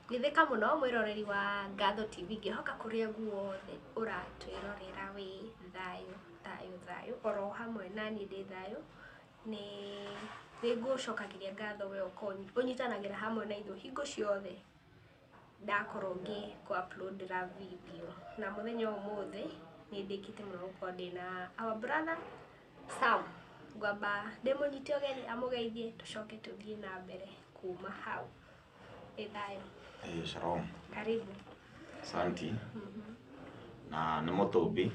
Geithĩka mũno mwĩroreri wa Ngatho TV, ngĩhoka kũrĩa guothe ũratwĩrorera wĩ thayũ thayũ thayũ, oro hamwe naniĩ ndĩ thayũ. Nĩ ngũcokagĩria ngatho we ũkoragwo ũnyitanagĩra hamwe na ithuĩ hingo ciothe ndakorwo ngĩ kũ upload ĩra video. Na mũthenya wa ũmũthĩ nĩ ndĩkĩte mũno gũkorwo ndĩna our brother Sam. Ngwamba ndĩmũnyite ũgeni amũgeithie tũcoke tũthiĩ na mbere kuma hau. Wĩ thayũ? Ĩĩ, shalom. Karibu. Asanti. Na nĩ mũtũmbi.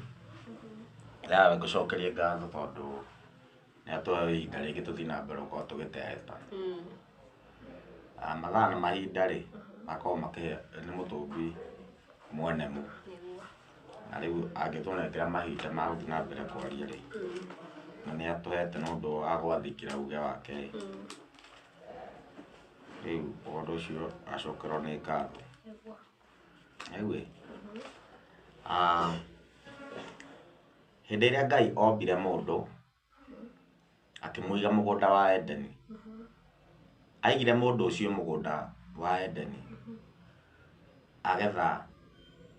Yawe ngũcokerie ngatho tondũ nĩ atũhe ihinda rĩngĩ tũthiĩ na mbere gũkorwo tũgĩtereta. Mathaa na mahinda rĩ, makoragwo makĩhe nĩ mũtũmbi mwene mo. Na rĩu angĩtũnengera mahinda ma gũthiĩ na mbere kwaria rĩ, na nĩ atũhete nĩ ũndũ wa gwathĩkĩra uge wake rĩ, rĩu ũndũ ũcio acokerwo nĩ ngatho. Rĩu ĩ, hĩndĩ ĩrĩa Ngai ombire mũndũ, akĩmũiga mũgũnda wa Edeni, aigire mũndũ ũcio mũgũnda wa Edeni agetha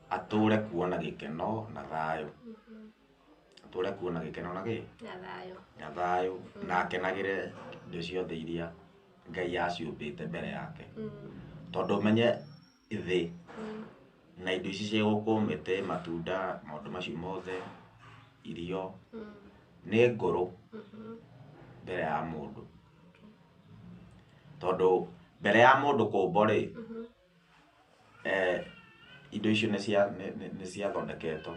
atũre kuo na gĩkeno na thayũ. Atũre kuo na gĩkeno na kĩ? Na thayũ. Na thayũ, na akenagĩre indo ciothe iria Ngai aciũmbĩte mbere yake. Tondũ ũmenye thĩ na indo ici ciĩ gũkũ, mĩtĩ, matunda, maũndũ macio mothe, irio, nĩ ngũrũ mbere ya mũndũ. Tondũ mbere ya mũndũ kũmbwo rĩ, indo icio nĩ ciathondeketwo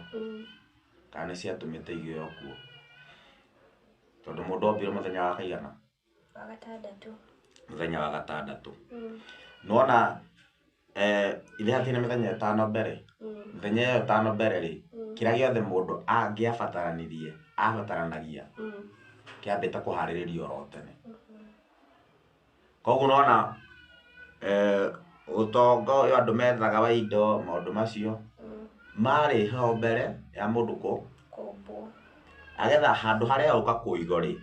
kana nĩ ciatũmĩte igĩo kuo. Tondũ mũndũ ombirwo mũthenya wa kaigana? Wa gatandatũ. Mũthenya wa gatandatũ. Nĩwona ithe hatirĩ na mĩthenya ĩtano mbere? Mĩthenya ĩyo ĩtano mbere rĩ, kĩrĩa gĩothe mũndũ angĩabataranirie, abataranagia, kĩambĩte kũharĩrĩrio oro tene. Koguo nĩwona ũtonga ũyũ andũ methaga wa indo, maũndũ macio, marĩ ho mbere ya mũndũ kũmbwo. Agetha handũ harĩa egũka kũigwo rĩ,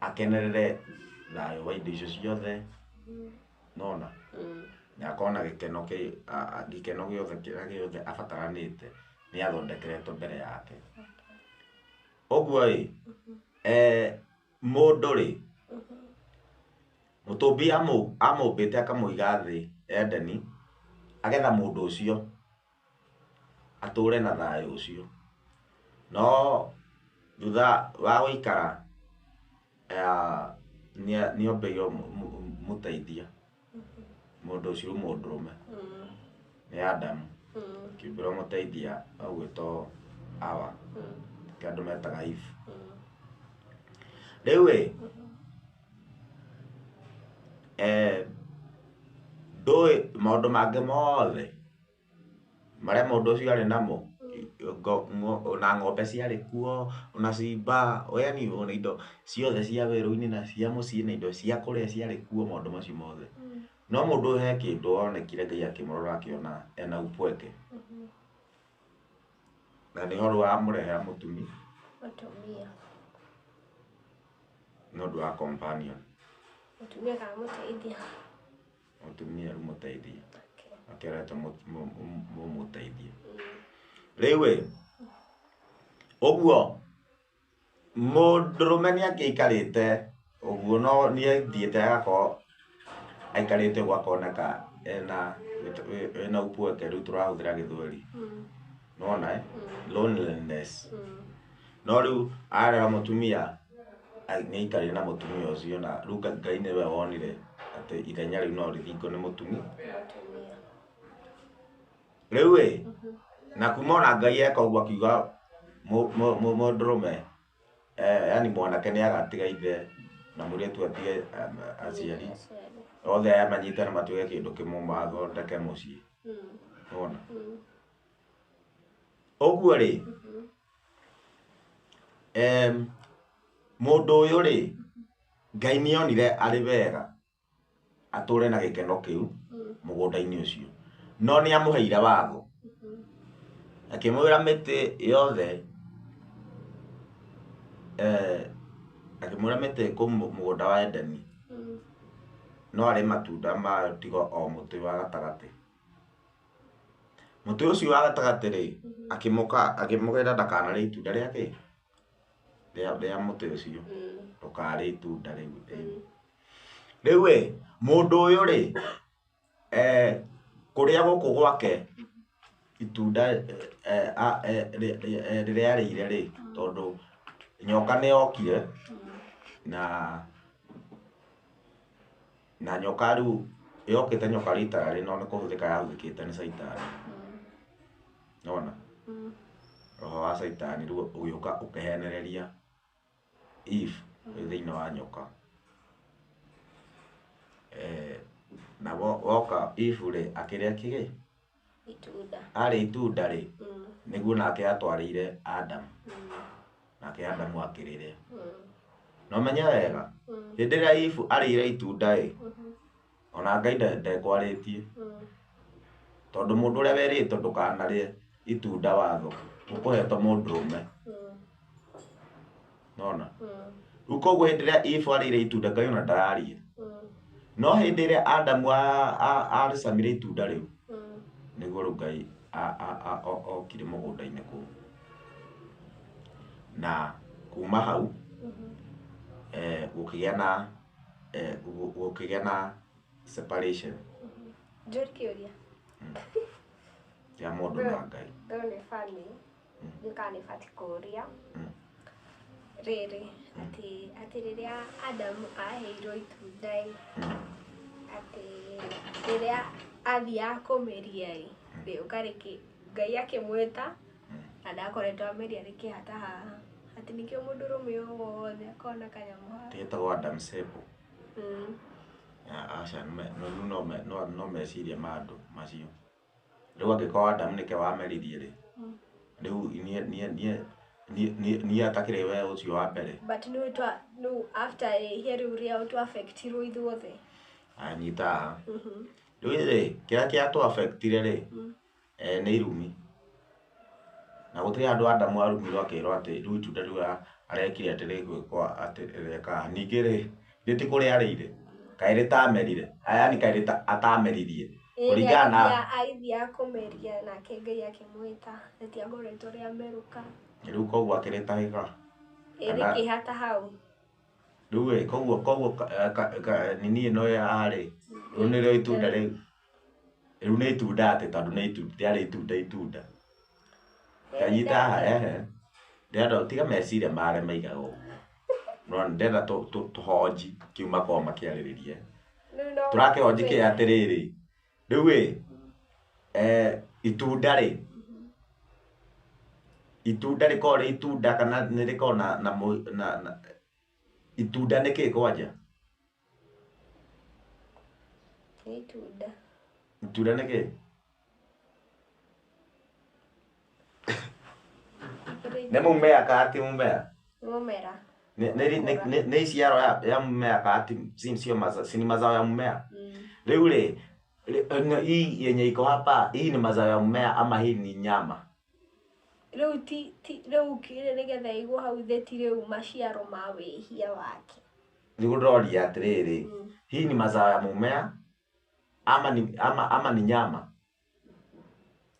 akenerere thayũ wa indo icio ciothe, nĩwona? Na akorwo na gĩkeno gĩkeno gĩothe kĩrĩa gĩothe abataranĩte nĩ athondekeretwo mbere yake. Ũguo ĩ, mũndũ rĩ, mũtũmbi amũmbĩte akamũiga thĩ Edeni, agetha mũndũ ũcio atũre na thayũ ũcio. No thutha wa gũikara nĩ ombĩirwo mũteithia, mũndũ ũcio mũndũrũme nĩ Adamu, akĩũmbĩrwo mũteithia ũgwĩtwo Hawa, nĩkĩo andũ metaga Eve. Rĩu ĩ, ndũĩ maũndũ mangĩ mothe marĩa mũndũ ũcio arĩ namo, ona ng'ombe ciarĩ kuo, ona cimba, yani ona indo ciothe cia werũ-inĩ na cia mũciĩ na indo cia kũrĩa ciarĩ kuo, maũndũ macio mothe. No mũndũ ũyũ he kĩndũ onekire Ngai akĩmũrora akĩona ena upweke. Na nĩho rĩu amũrehera mũtumia. Mũtumia. Nĩ ũndũ wa companion. Mũtumia kana mũteithia? Mũtumia rĩu mũteithia. Akĩoretwo mũmũteithia. Rĩu ĩ, ũguo mũndũrũme nĩ angĩaikarĩte ũguo, no nĩ athiĩte agakorwo aikarĩte ũguo akoneka ena upweke, rĩu tũrahũthĩra gĩthweri. Nĩwona ĩ? Loneliness. No rĩu arera mũtumia, nĩ aikarire na mũtumia ũcio, na rĩu Ngai nĩwe wonire atĩ ithenya rĩu no rĩthingwo nĩ mũtumia. Rĩu ĩ, na kuma ona Ngai eka ũguo akiuga mũndũrũme, yani mwanake nĩ agatiga ithe na mũirĩtu atige aciari, othe aya manyitane matuĩke kĩndũ kĩmwe mathondeke mũciĩ. Nĩwona? Ũguo rĩ, mũndũ ũyũ rĩ, Ngai nĩ onire arĩ wega atũre na gĩkeno kĩu mũgũnda-inĩ ũcio, no nĩ amũheire watho akĩmwĩra mĩtĩ yothe, akĩmwĩra mĩtĩ kũu mũgũnda wa Edeni. No arĩe matunda mayo tiga o mũtĩ wa gatagatĩ. Mũtĩ ũcio wa gatagatĩ rĩ, akĩmũkĩra ndakanarĩe itunda rĩa kĩ? Rĩa mũtĩ ũcio. Ndũkarĩe itunda rĩu. Rĩu ĩ, mũndũ ũyũ rĩ, kũrĩa gũkũ gwake itunda rĩrĩa arĩire rĩ, tondũ nyoka nĩ yokire na nyoka rĩu yokĩte nyoka rita rĩ no nĩ kũhũthĩka yahũthĩkĩte nĩ caitani. Nĩwona? Roho wa caitani rĩu ũgĩũka ũkĩhenereria Eve wĩ thĩinĩ wa nyoka. Na woka Eve rĩ akĩrĩa kĩrĩ? Itunda. Arĩa itunda rĩ, nĩguo nake atwarĩire Adamu. Nake Adamu akĩrĩrĩa. No menye wega, hĩndĩ ĩrĩa Eve arĩire itunda ĩ, ona Ngai ndekwarĩtie. Tondũ mũndũ ũrĩa werĩtwo ndũkanarĩe itunda watho, ũkũhetwo mũndũrũme. Nona? Rĩu koguo hĩndĩ ĩrĩa Eve arĩire itunda Ngai ona ndararia. No hĩndĩ ĩrĩa Adamu arĩcamire itunda rĩu, nĩguo rĩu Ngai okire mũgũnda-inĩ kũu. Na kuma hau, gũkĩgĩa na separation. Njũri kĩũria. Ya mũndũ na Ngai. Though nĩ funny, nĩ kana nĩ batiĩ kũũria. Rĩrĩ, atĩ rĩrĩa Adamu aheirwo itunda ĩ, atĩ rĩrĩa athiaga kũmĩria ĩ, rĩũka rĩkĩ Ngai akĩmwĩta na ndakoretwo amĩria rĩkĩhata haha. Atĩ nĩkĩo mũndũrũme o wothe akoragwo na kanyamũ haha. Getagwo Adam's apple. Aca rĩu no meciria ma andũ macio. Rĩu angĩkorwo Adamu nĩke wameririe rĩ, rĩu niĩ atakĩrĩ we ũcio wa mbere. But nĩ after ihia rĩu rĩao twa affectirwo ithuothe. Anyita haha. Rĩu rĩ, kĩrĩa kĩa affectire rĩ, nĩ irumi. Na gũtirĩ handũ Adamu arumirwo akĩrwo atĩ rĩu itunda rĩu arekire atĩ rĩgwĩkwo atĩ rĩreka. Ningĩ rĩ, githĩ ti kũrĩa arĩire? Kaĩ rĩtamerire? Yaani kaĩ atameririe? Kũringana na Agĩthiaga kũmeria nake Ngai akĩmwĩta rĩtiakoretwo rĩamerũka. Rĩu koguo akĩrĩtahĩka. Rĩkĩhata hau. Rĩu ĩ, koguo nini ĩno ĩ haha rĩ, rĩu nĩrĩo itunda rĩu. Rĩu nĩ itunda atĩ tondũ nĩ itunda, rĩarĩ itunda itunda. Kanyita haha ehe. Ndĩrenda tiga meciria marĩa maigaga ũguo. No ndĩrenda tũhonji kĩu makoragwo makĩarĩrĩria. Tũrakĩhonji kĩ atĩrĩrĩ. Rĩu ĩ, itunda rĩ, itunda rĩkoragwo rĩ itunda kana nĩ rĩkoragwo na itunda nĩ kĩ kwanja? Nĩ itunda. Itunda nĩ kĩ? Nĩ mũmea kana ti mũmea? Mũmera. Nĩ iciaro ya mũmea kana ti sio mazao, ni mazao ya mmea. Rĩu rĩ, hii yenye iko hapa, hii ni mazao ya mmea ama hii ni nyama? Rĩu ti rĩu kĩrĩ nĩgetha ĩigwo hau thĩ ti rĩu maciaro ma wĩhia wake. Nĩguo ndĩroria atĩrĩrĩ, hii ni mazao ya mmea ama ni nyama?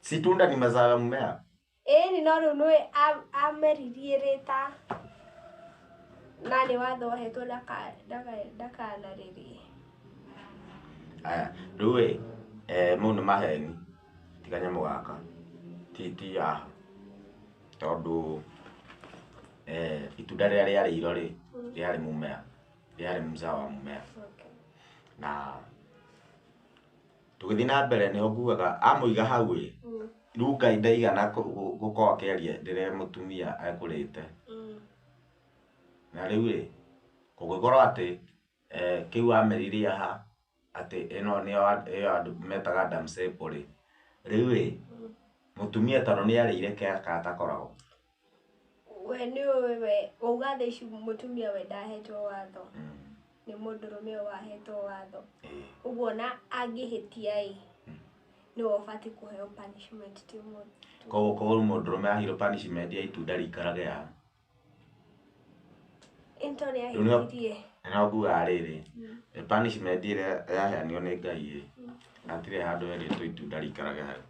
Si tunda ni mazao ya mmea? Ĩni no rĩu nĩwe ameririe rĩta na nĩ watho wahetwo ndakanarĩrie. Aya, rĩu ĩ, mau nĩ maheni, ti kanyamũ gaka, ti haha. Tondũ itunda rĩrĩa rĩarĩirwo rĩ, rĩarĩ mũmea, rĩarĩ mzao wa mmea. Na tũgĩthiĩ na mbere nĩho ngugaga amũiga hau ĩ, rĩu Ngai ndaigana gũkorwo akĩaria rĩrĩa mũtumia ekũrĩte. Na rĩu ĩ, kũngĩkorwo atĩ kĩu ameririe haha atĩ ĩno nĩyo ĩyo andũ metaga Adam's apple rĩ, rĩu ĩ, mũtumia tondũ nĩ arĩire gatakoragwo. We nĩ ũĩ we wauga thaa ici mũtumia we ndahetwo watho. Nĩ mũndũrũme ũyũ wahetwo watho. Ũguo ona angĩhĩtia ĩ, nĩwe ũbatiĩ kũheo punishment ti mũndũ. Koguo mũndũrũme aheirwo punishment ya itunda rĩikarage haha. Ĩno nĩ ahĩtirie. No ngugaga rĩrĩ, punishment ĩrĩa yaheanirwo nĩ Ngai ĩ, hatirĩ handũ herĩtwo itunda rĩikarage hau.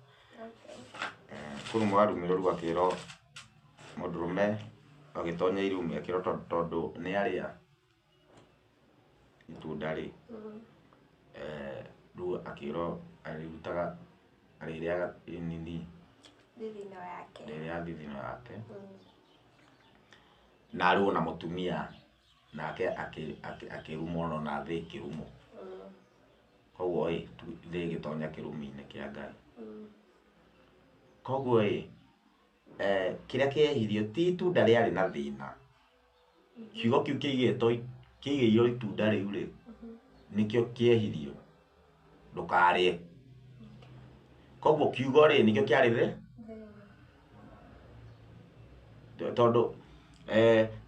Kũu mwarumirwo rĩu akĩrwo mũndũrũme agĩtonya irumi akĩrwo tondũ nĩ arĩa itunda rĩ, rĩu akĩrwo arĩrutaga arĩrĩaga nini thithino yake. Rĩrĩa thithino yake. Na rĩu ona mũtumia nake akĩrumwo no na thĩ ĩkĩrumwo. Koguo ĩ thĩ ĩgĩtonya kĩrumi-inĩ kĩa Ngai. Koguo ĩ kĩrĩa kĩehirio ti itunda rĩarĩ na thĩna. Kiugo kĩu kĩigĩtwo kĩigĩirwo itunda rĩu rĩ, nĩkĩo kĩehirio, ndũkarĩe. Koguo kiugo rĩ nĩkĩo kĩarĩ thĩ, tondũ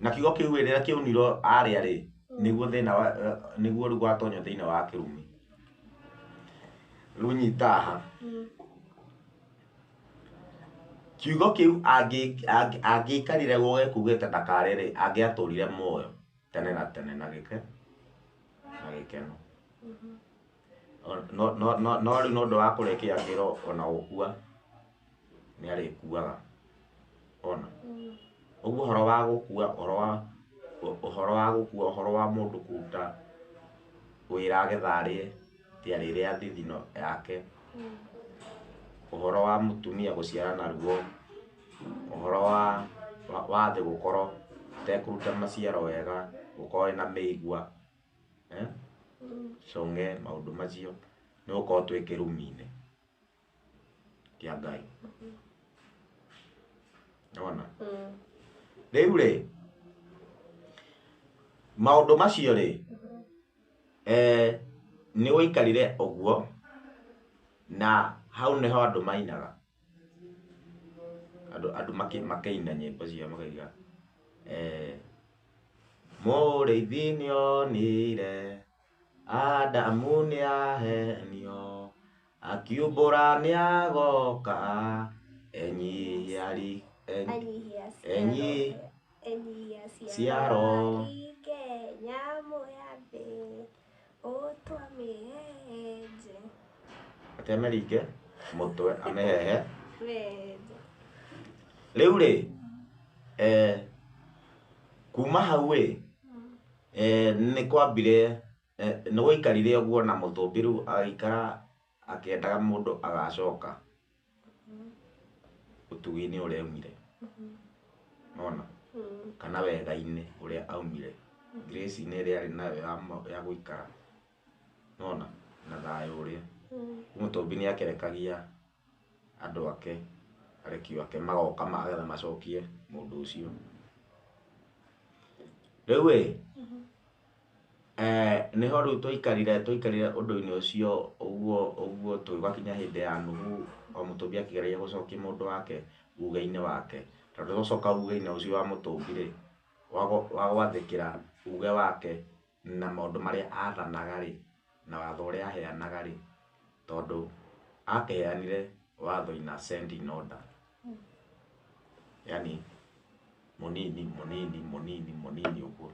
na kiugo kĩu rĩrĩa kĩaunirwo arĩa rĩ, nĩguo thĩna nĩguo rĩu gwatonywo thĩinĩ wa kĩrumi. Rĩu nyita haha. Kiugo kĩu angĩikarire guo gĩkugĩte ndakarĩe rĩ, angĩatũrire muoyo tene na tene na gĩkeno. No no no no rĩu nĩ ũndũ wa kũrĩkia akĩrwo ona gũkua nĩ arĩkuaga. Ona ũguo ũhoro wa gũkua, ũhoro wa gũkua, ũhoro wa mũndũ kũruta wĩra agetha arĩe, ti arĩrĩa thithino yake. Ũhoro wa mũtumia gũciara na ruo, ũhoro wa thĩ gũkorwo ĩtekũruta maciaro wega, gũkorwo ĩna mĩigua, cong'e, maũndũ macio nĩ gũkorwo twĩ kĩrumi-inĩ kĩa Ngai. Nĩwona? Rĩu rĩ, maũndũ macio rĩ, nĩ gũikarire ũguo, na hau nĩho andũ mainaga. Andũ makĩina nyĩmbo cio makaiga mũrĩithi nĩonire Adamu nĩahenio, akiumbũra nĩagoka, enyihia enyi Enyihia ciaro. Ringe nyamũ ya thĩ ũtwamĩhehenje. Atĩ ameringe mũtwe amehehe. Mehehenje. Rĩu rĩ, kuma hau ĩ, nĩ kwambire nĩ gwaikarire ũguo na mũtũmbi rĩu agĩikara akĩendaga mũndũ agacoka ũtugi-inĩ ũrĩa aumire. Nĩwona? Kana wega-inĩ ũrĩa aumire, grace-inĩ ĩrĩa arĩ nayo ya gũikara. Nĩwona? Na thayũ ũrĩa. Mũtũmbi nĩ akerekagia andũ ake, arekio ake magoka magetha macokie mũndũ ũcio. Rĩu ĩ, nĩho rĩu twaikarire ũndũ-inĩ ũcio ũguo ũguo tũgĩgakinya hĩndĩ ya Nuhu, o mũtũmbi akĩgeragia gũcokia mũndũ wake uge-inĩ wake. Tondũ twacoka uge-inĩ ũcio wa mũtũmbi rĩ, wa gwathĩkĩra uge wake na maũndũ marĩa athanaga rĩ, na watho ũrĩa aheanaga rĩ, tondũ akĩheanire watho in ascending order. Yani mũnini mũnini mũnini mũnini ũguo.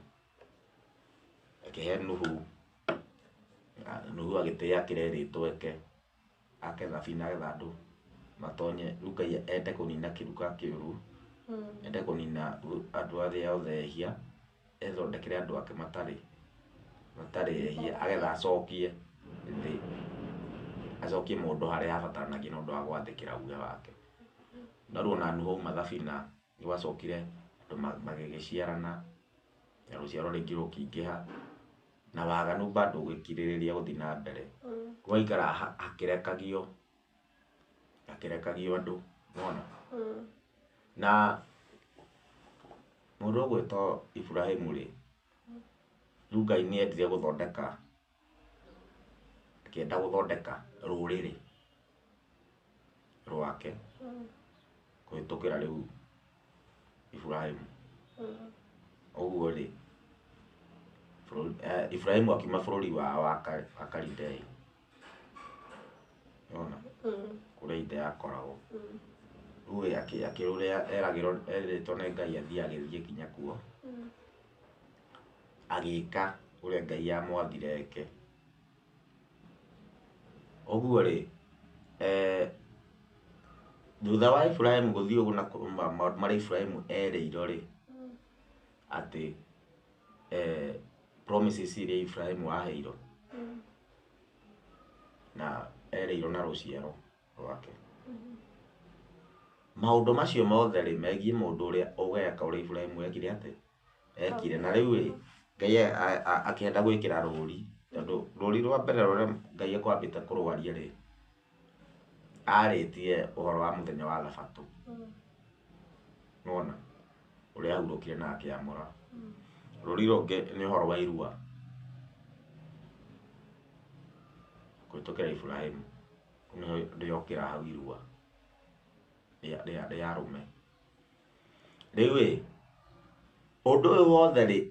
Akĩhe Nuhu, Nuhu agĩtĩĩa kĩrĩa erĩtwo eke, ake thabina agetha andũ matonye. Rĩu Ngai ende kũnina kĩruka kĩũru, ende kũnina andũ arĩa othe ehia, ethondekere andũ ake matarĩ ehia, agetha acokie thĩ, acokie mũndũ harĩa habataranagia nĩ ũndũ wa gwathĩkĩra uge wake. No rĩu ona Nuhu auma thabina, nĩ gwacokire andũ magĩgĩciarana, na rũciaro rĩngĩ rũkĩingĩha, na waganu bado ũgĩkirĩrĩria gũthiĩ na mbere. Gwaikara hakĩrekagio andũ, nĩwona? Na mũndũ ũgwĩtwo Iburahĩmu rĩ, rĩu Ngai nĩ endire gũthondeka, akĩenda gũthondeka rũrĩrĩ rwake kũhĩtũkĩra rĩu Iburahĩmu. Ũguo rĩ, Iburahĩmu akiuma bũrũri wao wa Kalidei. Nĩwona? Kũrĩa ithe akoragwo. Rĩu akĩrũrĩa erĩtwo nĩ Ngai athiĩ agĩthiĩ kinya kuo. Agĩka Ũrĩa Ngai amwathire eke. Ũguo rĩ, thutha wa Iburahĩmu gũthiĩ ũguo na maũndũ marĩa Iburahĩmu erĩirwo rĩ, atĩ promises iria Iburahĩmu aheirwo na erĩirwo na rũciaro rwake. Maũndũ macio mothe rĩ, megiĩ mũndũ ũrĩa ũgeka ũrĩa Iburahĩmu ekire atĩ ekire. Na rĩu rĩ, Ngai akĩenda gwĩkĩra rũri, tondũ rũri rwa mbere rũrĩa Ngai ekwambĩte kũrwaria rĩ, arĩtie ũhoro wa mũthenya wa Thabatũ. Nĩwona? Ũrĩa ahurũkire na akĩamũra. Rũri rũngĩ nĩ ũhoro wa irua kũhĩtũkĩra Iburahĩmu. Nĩho rĩokĩra hau irua rĩa arũme. Rĩu ĩ, ũndũ ũyũ wothe rĩ,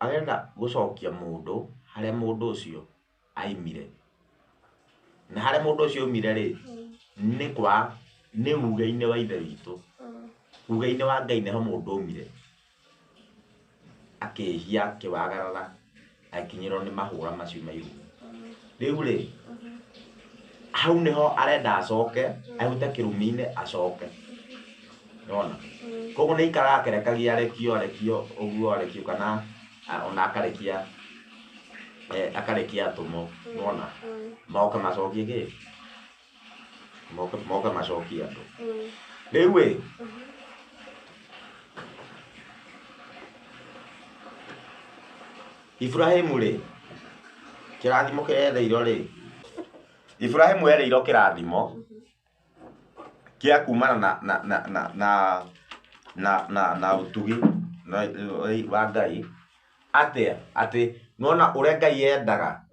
arenda gũcokia mũndũ harĩa mũndũ ũcio aimire. Na harĩa mũndũ ũcio aumire rĩ, nĩ kwa nĩ uge-inĩ wa Ithe witũ. Uge-inĩ wa Ngai nĩho mũndũ aumire. Akĩhia, akĩwagarara, agĩkinyĩrwo nĩ mahũra macio ma irumi. Rĩu rĩ, hau nĩho arenda acoke, ahute kĩrumi-inĩ acoke. Nĩwona? Koguo nĩ aikaraga akĩrekagia arekio arekio ũguo arekio kana ona akarekia akarekia atũmwo. Nĩwona? Moke macokie kĩ? Moke macokie andũ. Rĩu ĩ, Iburahĩmu rĩ, kĩrathimo kĩrĩa etheirwo rĩ, Iburahĩmu erĩirwo kĩrathimo kĩa kumana na na na na na na na na ũtugi wa Ngai atĩa atĩ nĩwona ũrĩa Ngai endaga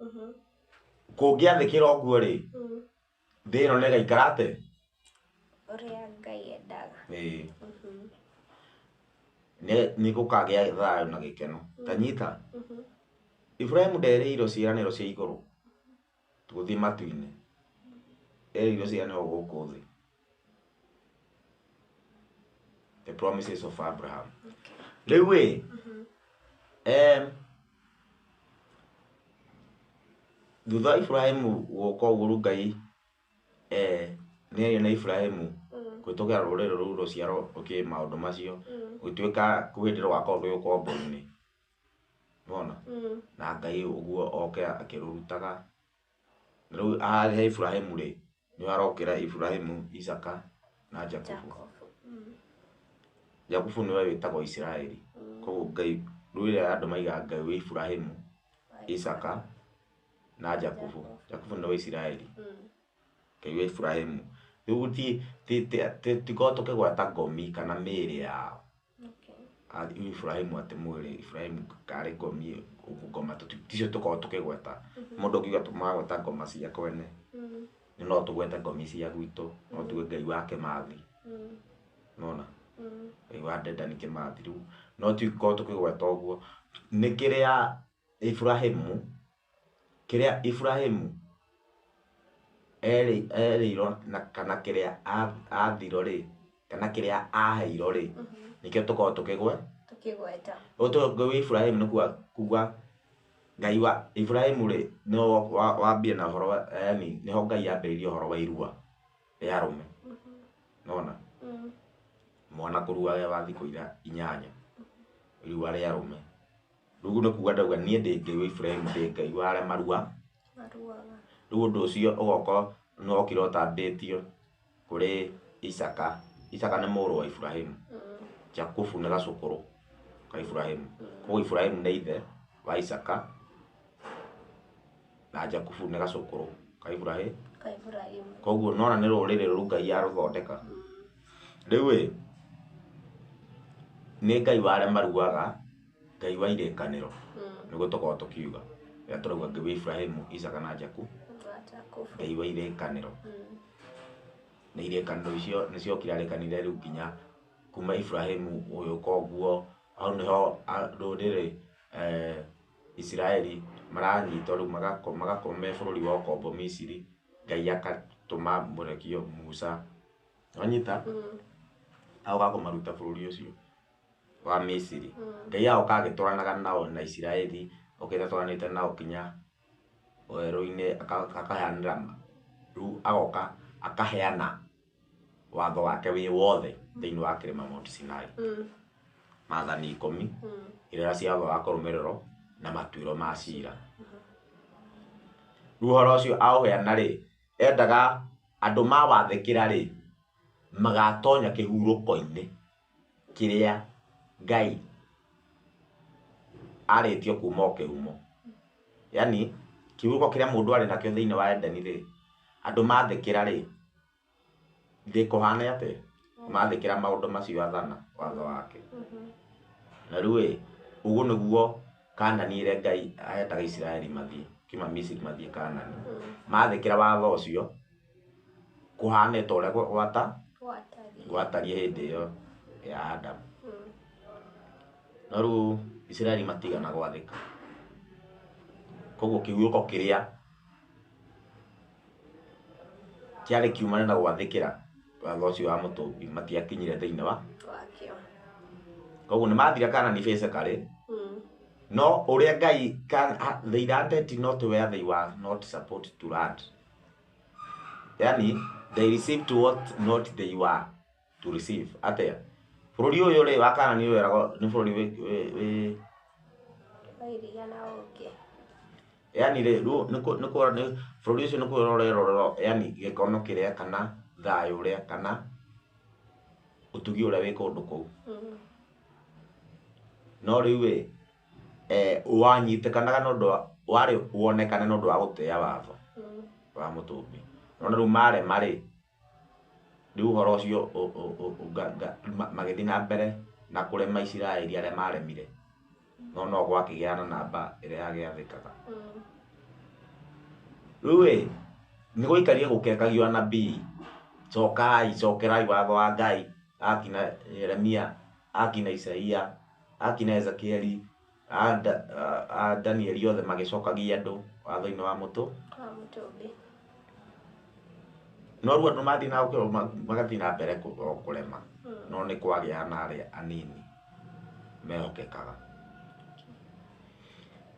kũngĩathĩkĩra ũguo rĩ, thĩ ĩno nĩ ĩgaikara atĩ Ũrĩa Ngai endaga. Ĩĩ. Nĩ gũkagĩa thayũ na gĩkeno. Ta nyita, Iburahĩmu nderĩirwo ciĩranĩro cia igũrũ gũthiĩ matu-inĩ, erĩirwo ciĩranĩro gũkũ thĩ, the promises of Abraham. Rĩu ĩ, thutha wa Iburahĩmu gũka ũguo rĩu Ngai nĩ aria na Iburahĩmu kũhĩtũkĩra rũrĩrĩ rũu rũciaro rũkĩ maũndũ macio, gũtuĩka kwĩ hĩndĩ rũgakorwo rwĩ ũkombo-inĩ. Nĩwona? Na Ngai ũguo oke akĩrũrutaga. Rĩu haha he Iburahĩmu rĩ, nĩho arokĩra Iburahĩmu, Isaka na Jakubu. Jakubu nĩwe wĩtagwo Isiraeli. Koguo Ngai rĩu rĩrĩa andũ maigaga Ngai wa Iburahĩmu, Isaka na Jakubu. Jakubu nĩwe Isiraeli. Ngai wa Iburahĩmu. Rĩu tikorwo tũkĩgweta ngomi kana mĩĩrĩ yao. Iburahĩmu atĩ mwĩrĩ, Iburahĩmu karĩ ngomi, ngoma ticio tũkoragwo tũkĩgweta. Mũndũ ũngiuga tũmagweta ngoma cia kwene, no tũgwete ngomi cia gwitũ, no tuge Ngai wa Kĩmathi. Nĩwona? Ngai wa Dedan Kĩmathi. Rĩu no tikorwo tũkĩgweta ũguo. Nĩ kĩrĩa Iburahĩmu, kĩrĩa Iburahĩmu erĩirwo na kana kĩrĩa athirwo rĩ, kana kĩrĩa aheirwo rĩ, nĩkĩo tũkoragwo tũkĩgweta. Ũguo Ngai wa Iburahĩmu nĩ kuga Ngai wa Iburahĩmu rĩ, nĩwe wambia na ũhoro wa, yaani nĩho Ngai ambĩrĩirie ũhoro wa irua rĩa arũme. Nĩwona? Mwana kũrua e wa thikũ 8, irua rĩa arũme. Rĩu nĩ kuga ndauga niĩ ndĩ Ngai wa Iburahĩmu, ndĩ Ngai wa arĩa marua. Rĩu ũndũ ũcio ũgoka nĩ wokire ũtambĩtio kũrĩ Isaka. Isaka nĩ mũrũ wa Iburahĩmu. Jakubu nĩ gacũkũrũ ka Iburahĩmu. Koguo Iburahĩmu nĩ ithe wa Isaka na Jakubu nĩ gacũkũrũ ka Iburahĩmu. Koguo nĩwona nĩ rũrĩrĩ rũu Ngai arũthondeka. Rĩu ĩ, nĩ Ngai wa arĩa maruaga, Ngai wa irĩkanĩro, nĩguo tũkoragwo tũkiuga. Rĩrĩa tũrauga Ngai wa Iburahĩmu, Isaka na Jakubu, Ngai wa irĩkanĩro. Na irĩkanĩro icio nĩciokire arĩkanĩire rĩu nginya kuma Iburahĩmu gũgĩũka ũguo, hau nĩho rũrĩrĩ Isiraeli maranyitwo rĩu magakorwo me bũrũri wa ũkombo Misiri, Ngai agatũma mũrekio Musa. Wanyita? Agoka kũmaruta bũrũri ũcio wa Misiri. Ngai agoka agĩtwaranaga nao na Isiraeli, Okĩte atwaranĩte nao kinya werũ-inĩ, akaheanĩra rĩu agoka akaheana watho wake wĩ wothe thĩinĩ wa kĩrĩma Mount Sinai. Maathani 10, irĩra cia watho wa kũrũmĩrĩrwo na matuĩro ma cira. Rĩu ũhoro ũcio aũheana rĩ, endaga andũ mawathĩkĩra rĩ, magatonya kĩhurũko-inĩ kĩrĩa Ngai arĩtio kuma o kĩhumo. Yani kĩhurũko kĩrĩa mũndũ arĩ nakĩo thĩinĩ wa Edeni rĩ, andũ mathĩkĩra rĩ, thĩ kũhana atĩa? Mathĩkĩra maũndũ macio athana watho wake. Na rĩu ĩ, ũguo nĩguo Kanani ĩrĩa Ngai endaga Isiraeli mathiĩ, kiuma Misiri mathiĩ Kanani. Mathĩkĩra watho ũcio, kũhane ta ũrĩa gwatariĩ hĩndĩ ĩyo ya Adamu. No rĩu Isiraeli matigana gwathĩka. Koguo kĩhurũko kĩrĩa kĩarĩ kiumane na gwathĩkĩra watho ũcio wa mũtũmbi matiakinyire thĩinĩ wa wakĩo. Koguo nĩ mathire Kanani basically, no ũrĩa Ngai they landed not where they were not supposed to land. Yani they received what not they were to receive. Atĩa? Bũrũri ũyũ rĩ wa Kanani wĩragwo nĩ bũrũri wĩ wa iria na ũkĩ. Yani rĩ rĩu nĩ bũrũri ũcio nĩ kwĩrorerwo, yani gĩkono kĩrĩa kana thayũ ũrĩa kana ũtugi ũrĩa wĩ kũndũ kũu. No rĩu ĩ, wanyitĩkanaga nĩ ũndũ wa warĩ wonekane nĩ ũndũ wa gũtĩa watho wa mũtũmbi. No rĩu marema rĩ, rĩu ũhoro ũcio magĩthiĩ na mbere na kũrema Isiraeli arĩa maremire. No no gwakĩgĩa na namba ĩrĩa yagĩathĩkaga. Rĩu ĩ, nĩ gũikarire gũkĩrekagio anabii, cokai, cokerai watho wa Ngai, akina Jeremia, akina Isaia, akina Ezekieli, a Danieli othe magĩcokagia andũ watho-inĩ wa mũtũ. Wa mũtũmbi. No rĩu andũ mathiĩ na magathiĩ na mbere kũrema. No nĩ kwagĩa na arĩa anini mehokekaga.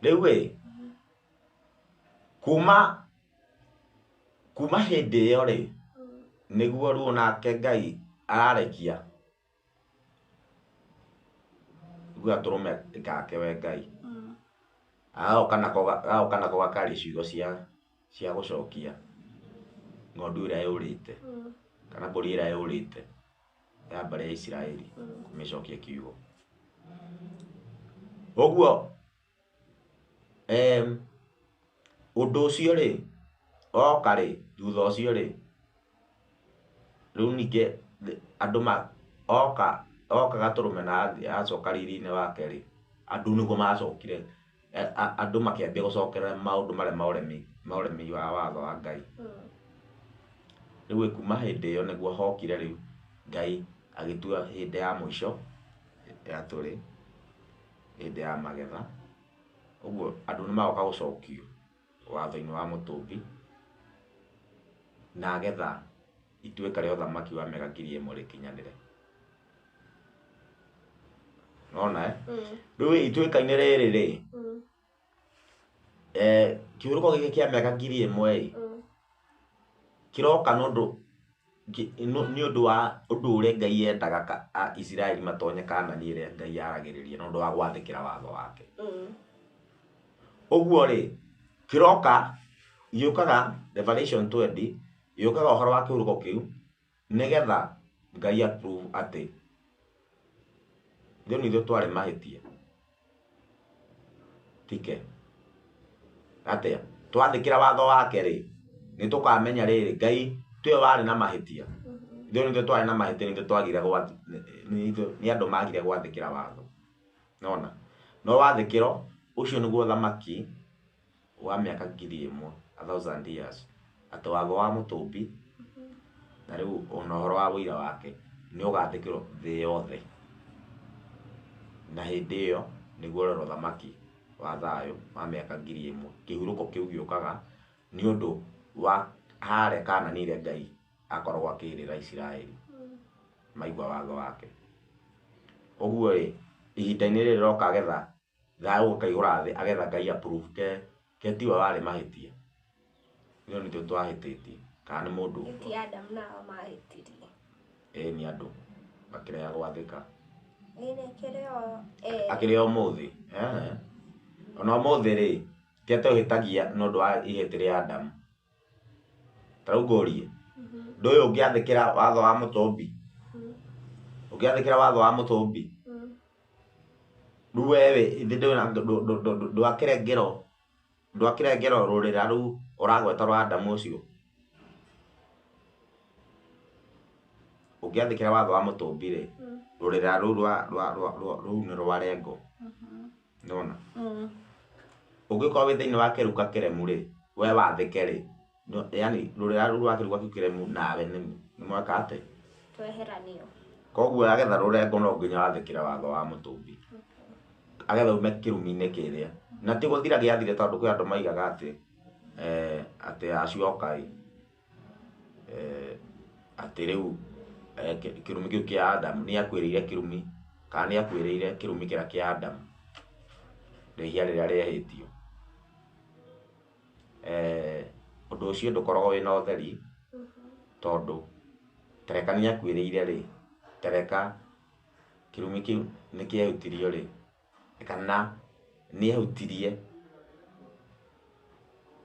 Rĩu ĩ, kuma hĩndĩ ĩyo rĩ, nĩguo rĩu nake Ngai ararekia rĩu gatũrũme gake we Ngai. Agoka nako gakaria ciugo cia gũcokia ng'ondu ĩrĩa yũrĩte, kana mbũri ĩrĩa yũrĩte ya mbarĩ ya Isiraeli, kũmĩcokia kiugo. Ũguo ũndũ ũcio rĩ, woka rĩ, thutha ũcio rĩ, rĩu ningĩ andũ oka gatũrũme na acoka riri-inĩ wake rĩ, andũ nĩguo macokire, andũ makĩambia gũcokerera maũndũ marĩa ma ũremi wa watho wa Ngai. Rĩu kuma hĩndĩ ĩyo nĩguo hokire rĩu Ngai agĩtua hĩndĩ ya mũico ya tũrĩ, hĩndĩ ya magetha. Ũguo andũ nĩ magoka gũcokio watho-inĩ wa mũtũmbi na getha ituĩka rĩa ũthamaki wa mĩaka 1000 rĩkinyanĩre. Nona Rĩu ituĩka-inĩ rĩrĩ rĩ, kĩhurũko gĩkĩ kĩa mĩaka 1000 ĩ, kĩroka nĩ ũndũ wa ũndũ ũrĩa Ngai endaga Isiraeli matonye Kanani ĩrĩa Ngai aragĩrĩria nĩ ũndũ wa gwathĩkĩra watho wake. Ũguo rĩ, kĩroka gĩũkaga Revelation 20, gĩũkaga ũhoro wa kĩhurũko kĩu nĩgetha Ngai approve atĩ ithuĩ nĩ ithuĩ twarĩ mahĩtia. Tike. Atĩa? Twathĩkĩra watho wake rĩ, nĩ tũkamenya rĩrĩ Ngai tiwe warĩ na mahĩtia. Ithuĩ nĩ ithuĩ twarĩ na mahĩtia, nĩ ithuĩ twagire nĩ andũ magire gwathĩkĩra watho. Nona? No wathĩkĩro, ũcio nĩguo ũthamaki wa mĩaka 1000, 1000 years. Atĩ watho wa mũtũmbi, na rĩu ona ũhoro wa ũira wake, nĩ ũgathĩkĩrwo thĩ yothe. Na hĩndĩ ĩyo, nĩguo ũrera ũthamaki wa thayũ wa mĩaka 1000. Kĩhurũko kĩu gĩũkaga nĩ ũndũ wa harĩa Kanani ĩrĩa Ngai akoragwo akĩĩrĩra Isiraeli maigua watho wake. Ũguo rĩ, ihinda-inĩ rĩrĩ rĩroka getha Thayũ ũkaihũra thĩ agetha Ngai approve ke tiwe warĩ mahĩtia. Ithuĩ nĩtũ twahĩtĩtie kana nĩ mũndũ ũngĩ. Ti Adam na Hawa mahĩtirie. Ĩĩ nĩ andũ makĩrega gwathĩka. Ĩĩ kĩrĩ o erĩ. Akĩrĩ o ũmũthĩ. Ona ũmũthĩ rĩ, ti atĩ ũhĩtagia nĩ ũndũ wa ihĩti rĩa Adamu. Ta rĩu ngũrie, ũndũ ũyũ ũngĩathĩkĩra watho wa mũtũmbi? Ũngĩathĩkĩra watho wa mũtũmbi? Rĩu we ithe ndwakĩrengerwo rũrĩra rũu ũragweta rwa Adamu ũcio? Ũngĩathĩkĩra watho wa mũtũmbi rĩ, rũrĩra rũu rũu nĩ rwa rengo. Nĩwona? Ũngĩkorwo wĩ thĩinĩ wa kĩruka kĩremu rĩ, we wathĩke rĩ, yani rũrĩra rũu rwa kĩruka kĩu kĩremu nawe nĩ mweka atĩa? Tweheranio. Koguo agetha rũrengo no nginya wathĩkĩre watho wa mũtũmbi. Agetha ume kĩrumi-inĩ kĩrĩa. Na ti gũthira gĩathire tondũ kwĩ andũ maigaga atĩ atĩ acoka ĩ, atĩ rĩu kĩrumi kĩu kĩa Adamu nĩ akuĩrĩire kĩrumi kana nĩ akuĩrĩire kĩrumi kĩrĩa kĩa Adamu, rĩhia rĩrĩa rĩehĩtio. Ũndũ ũcio ndũkoragwo wĩna ũtheri tondũ tereka nĩ akuĩrĩire rĩ, tereka kĩrumi kĩu nĩ kĩehutirio rĩ, kana nĩ ehutirie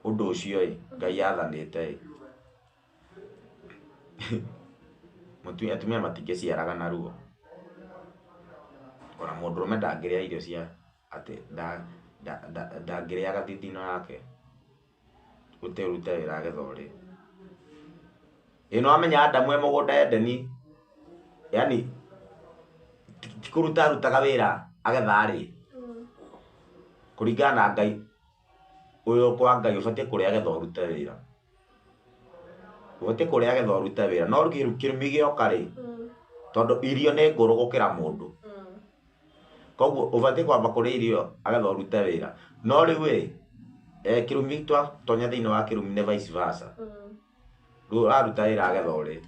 ũndũ ũcio ĩ, Ngai athanĩte ĩ. Atumia matingĩciaraga na ruo. Ona mũndũrũme ndangĩrĩa irio cia atĩ ndangĩrĩaga thithino yake ũterute wĩra agetha ũrĩe. Ĩ nĩwamenya Adamu e mũgũnda Edeni, yani ti kũruta arutaga wĩra agetha arĩe. Kũringana na Ngai, ũyũ kwa Ngai ũbatiĩ kũrĩa agetha ũrute wĩra. Ũbatiĩ kũrĩa agetha ũrute wĩra. No kĩrumi gĩoka rĩ, tondũ irio nĩ ngũrũ gũkĩra mũndũ. Koguo ũbatiĩ kwamba kũrĩa irio agetha ũrute wĩra. No rĩu ĩ, kĩrumi twatonya thĩinĩ wa kĩrumi nĩ vice versa. Rĩu ũraruta wĩra agetha ũrĩe.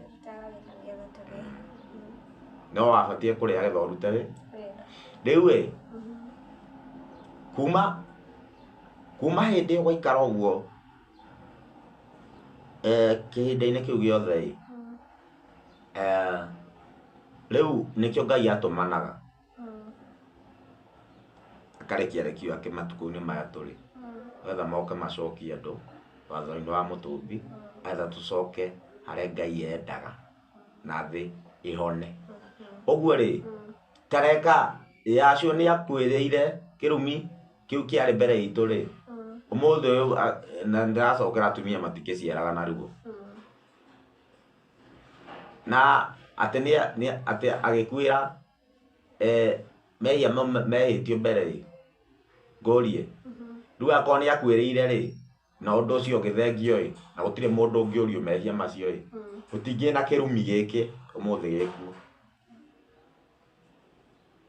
No wabatiĩ kũrĩa agetha ũrute wĩra. Rĩu ĩ, kuma hĩndĩ ĩyo gwaikara ũguo, kĩhinda-inĩ kĩu gĩothe ĩ, rĩu nĩkĩo Ngai atũmanaga. Akarekia rekio ake matukũ-inĩ maya tũrĩ. Nĩgetha moke macokie andũ watho-inĩ wa mũtũmbi, agetha tũcoke harĩa Ngai endaga na thĩ ĩhone. Ũguo rĩ, tareka Yahshua nĩ akuĩrĩire kĩrumi kĩu kĩarĩ mbere itũ rĩ, ũmũthĩ ũyũ na ndĩracokera atumia matingĩciaraga na ruo. Na atĩ nĩ atĩ agĩkuĩra mehia mehĩtio mbere rĩ, ngũrie, rĩu akorwo nĩ akuĩrĩire rĩ, na ũndũ ũcio ũgĩthengio ĩ, na gũtirĩ mũndũ ũngĩũrio mehia macio ĩ, gũtingĩ na kĩrumi gĩkĩ ũmũthĩ gĩkuo.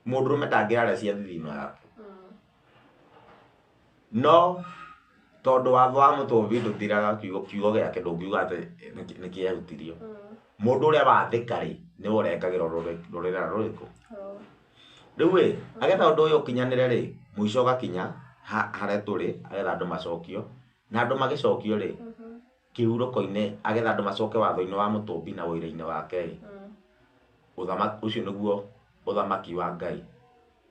Mũndũrũme ndangĩrarĩa cia thithino yake. No tondũ watho wa mũtũmbi ndũthiraga kiugo gĩake ndũngiuga atĩ nĩ kĩehutirio. Mũndũ ũrĩa wathĩka rĩ, nĩwe ũrengagĩrwo rũrĩra rũrĩkũ? Rĩu ĩ, agetha ũndũ ũyũ ũkinyanĩre rĩ, mũico ũgakinya harĩa tũrĩ, agetha andũ macokio, na andũ magĩcokio rĩ, kĩhurũko-inĩ agetha andũ macoke watho-inĩ wa mũtũmbi na ũira-inĩ wake rĩ, ũthamaki ũcio nĩguo ũthamaki wa Ngai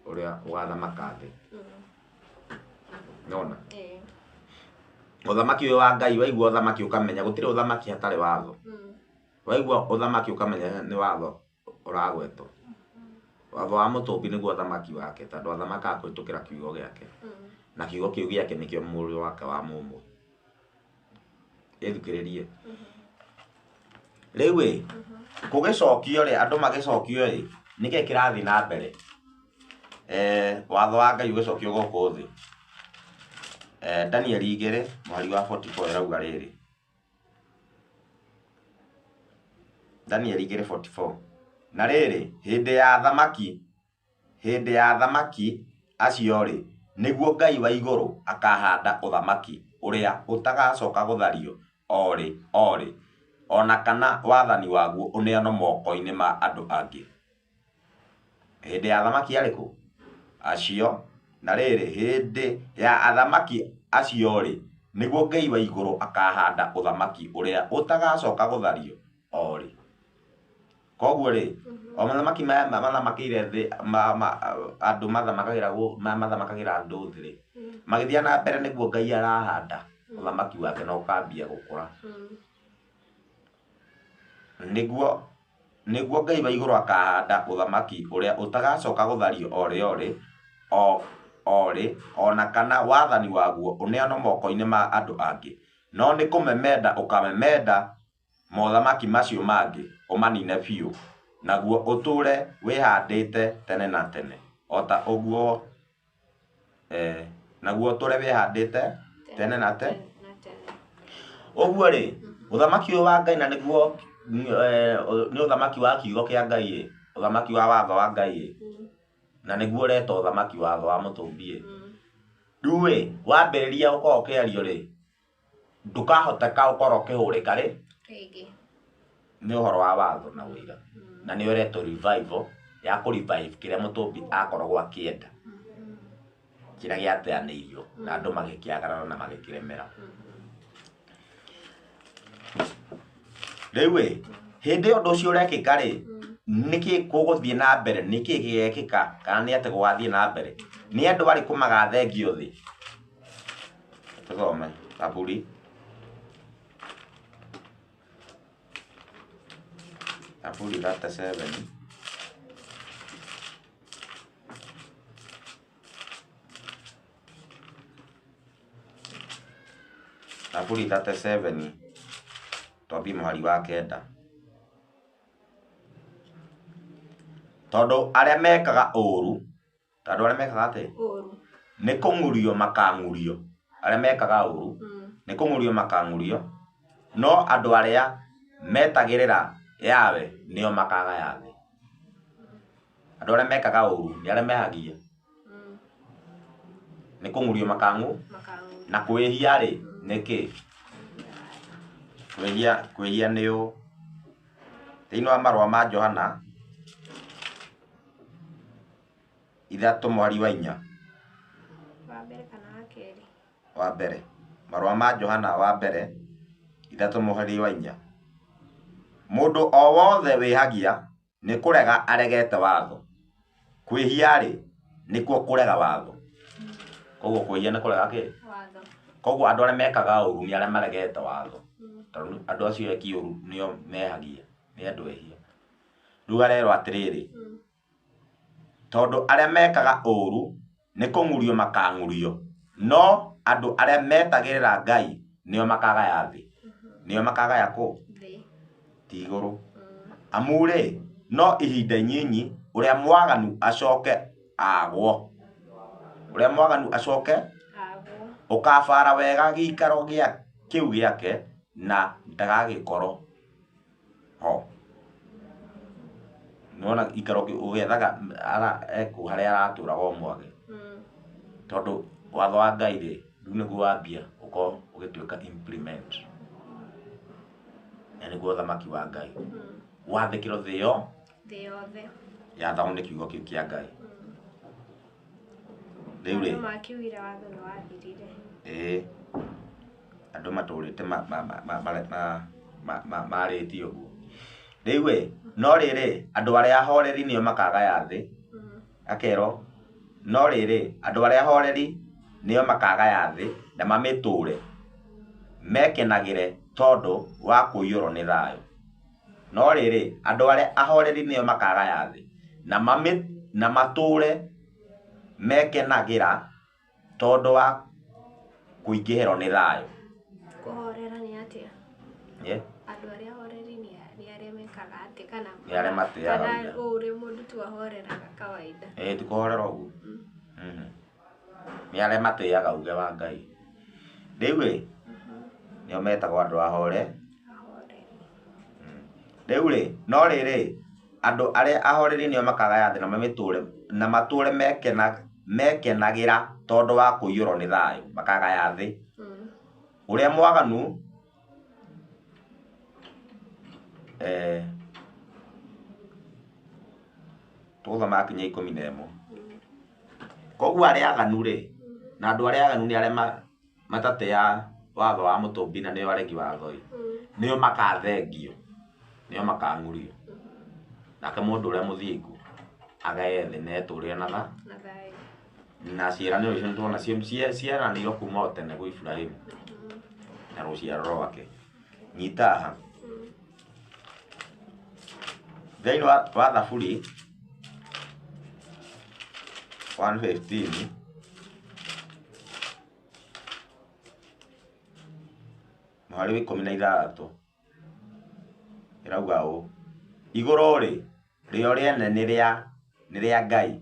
ũrĩa ũgathamaka thĩ. Nĩwona? Ũthamaki ũyũ wa Ngai, waigua ũthamaki ũkamenya gũtirĩ ũthamaki hatarĩ watho. Waigua ũthamaki ũkamenya nĩ watho ũragwetwo. Watho wa mũtũmbi nĩguo ũthamaki wake, tondũ athamakaga kũhĩtũkĩra kiugo gĩake. Na kiugo kĩu gĩake nĩkĩo mũriũ wake wa mũmwe. Ĩthikĩrĩrie. Rĩu ĩ, kũgĩcokio rĩ, andũ magĩcokio ĩ, nĩkĩ kĩrathiĩ na mbere? Watho wa Ngai ũgĩcokio gũkũ thĩ. Danieli 2 mũhari wa 44 ĩrauga rĩrĩ. Danieli 2:44. Na rĩrĩ, hĩndĩ ya athamaki acio rĩ, nĩguo Ngai wa igũrũ akahanda ũthamaki ũrĩa ũtagacoka gũthario o rĩ o rĩ, ona kana wathani waguo ũneanwo moko-inĩ ma andũ angĩ. Hĩndĩ ya athamaki arĩkũ? Acio. Na rĩrĩ, hĩndĩ ya athamaki acio-rĩ, nĩguo Ngai wa igũrũ akahanda ũthamaki ũrĩa ũtagacoka gũthario o rĩ. Koguo rĩ, o mathamaki maya mathamakĩire thĩ, andũ mathamakagĩra mathamakagĩra andũ thĩ rĩ, magĩthiĩ na mbere nĩguo Ngai arahanda ũthamaki wake na ũkambia gũkũra. Nĩguo Ngai wa igũrũ akahanda ũthamaki ũrĩa ũtagacoka gũthario o rĩ o rĩ, o rĩ, o na kana wathani waguo ũneanwo moko-inĩ ma andũ angĩ. No nĩ kũmemenda ũkamemenda mothamaki macio mangĩ, ũmanine biũ, naguo ũtũũre wĩhandĩte tene na tene. O ta ũguo, naguo ũtũũre wĩhandĩte tene na tene. Ũguo rĩ, ũthamaki ũyũ wa Ngai na nĩguo nĩ ũthamaki wa kiugo kĩa Ngai ĩ, ũthamaki wa watho wa Ngai ĩ, na nĩguo ũretwo ũthamaki watho wa mũtũmbi ĩ. Rĩu ĩ, wambĩrĩria gũkorwo ũkĩario rĩ, ndũkahoteka ũkorwo ũkĩhũrĩka rĩ, nĩ ũhoro wa watho na ũira. Na nĩyo ĩretwo revival ya kũ revive kĩrĩa mũtũmbi akoragwo akĩenda, kĩrĩa gĩateanĩirio na andũ magĩkĩagarara na magĩkĩremera. Rĩu ĩ, hĩndĩ ĩyo ũndũ ũcio ũrekĩka rĩ, nĩkĩ gũgũthiĩ na mbere, nĩkĩ gĩgekĩka, kana nĩ atĩa gũgathiĩ na mbere? Nĩ andũ arĩkũ magathengio thĩ? Tũthome Thaburi. Thaburi 37. Thaburi 37 twambie mũhari wa 9. Tondũ arĩa mekaga ũũru, tondũ arĩa mekaga atĩ Ũũru. Nĩ kũng'urio makang'urio. Arĩa mekaga ũũru nĩ kũng'urio makang'urio, no andũ arĩa metagĩrĩra Yahweh nĩo makagaya thĩ. Andũ arĩa mekaga ũũru nĩ arĩa mehagia. Nĩ kũng'urio makang'u. Na kwĩhia rĩ nĩ kĩ? Kwĩhia, kwĩhia nĩ ũ. Thĩinĩ wa marũa ma Johana 3 mũhari wa 4. Wa mbere kana wa kerĩ? Wa mbere. Marũa ma Johana wa mbere 3 mũhari wa 4. Mũndũ o wothe wĩhagia nĩ kũrega aregete watho. Kwĩhia rĩ nĩkuo kũrega watho. Koguo kwĩhia nĩ kũrega kĩ? Watho. Koguo andũ arĩa mekaga ũũru nĩ arĩa maregete watho. Tondũ andũ acio eki ũũru nĩo mehagia, nĩ andũ ehia. Rĩu arerwo atĩrĩrĩ, tondũ arĩa mekaga ũũru nĩ kũng'urio makang'urio, no andũ arĩa metagĩrĩra Ngai nĩo makagaya thĩ. Nĩo makagaya kũ? Thĩ. Ti igũrũ. Amu rĩ, no ihinda inyinyi ũrĩa mwaganu acoke agwo. Ũrĩa mwaganu acoke agwo. Ũkabara wega gĩikaro gĩa kĩu gĩake na ndagagĩkorwo ho. Nĩwona gĩikaro kĩu ũgĩethaga ekũ harĩa aratũraga o mwage. Tondũ watho wa Ngai rĩ, rĩu nĩguo wambia ũkorwo ũgĩtuĩka implement. Na nĩguo ũthamaki wa Ngai. Wathĩkĩrwo thĩ yo? Thĩ yothe. Yathagwo nĩ kiugo kĩu kĩa Ngai. Rĩu rĩ, Andũ makiugire watho nĩ wathirire. Ĩĩ. Andũ matũrĩte marĩtie ũguo. Rĩu ĩ, no rĩrĩ, andũ arĩa ahoreri nĩo makagaya thĩ. Akerwo, no rĩrĩ, andũ arĩa ahoreri nĩo makagaya thĩ na mamĩtũre, mekenagĩre tondũ wa kũiyũrwo nĩ thayũ. No rĩrĩ, andũ arĩa ahoreri nĩo makagaya thĩ na matũre mekenagĩra tondũ wa kũingĩhĩrwo nĩ thayũ. Kũhorera nĩ atĩa? Ĩ? Andũ arĩa ahoreri nĩ arĩa mekaga atĩa? Kana Nĩ arĩa matĩaga kana ũira. ũrĩa mũndũ tu ahoreraga kawaida? Ĩ, ti kũhorera ũguo. Nĩ arĩa matĩaga uge wa Ngai. Rĩu ĩ, nĩo metagwo andũ ahore. Ahoreri. Rĩu rĩ, no rĩrĩ, andũ arĩa ahoreri nĩo makagaya thĩ na mamĩtũre, na matũre mekenagĩra tondũ wa kũiyũrwo nĩ thayũ, makagaya thĩ. Ũrĩa mwaganu, tũgũthoma kinya 11. Koguo arĩa aganu rĩ, na andũ arĩa aganu nĩ arĩa matatĩa watho wa mũtũmbi na nĩo aregi watho ĩ, nĩo makathengio, nĩo makang'urio. Nake mũndũ ũrĩa mũthingu agae thĩ na etũrĩre na thayũ. Na ciĩranĩro icio nĩtwona cieranĩirwo kuma o tene gwĩ Iburahĩmu na rũciaro rwake. Nyita haha. Thĩinĩ wa Thaburi 115 mũhari wa 16 ĩrauga ũũ, igũrũ rĩ, rĩo rĩene nĩ rĩa Ngai,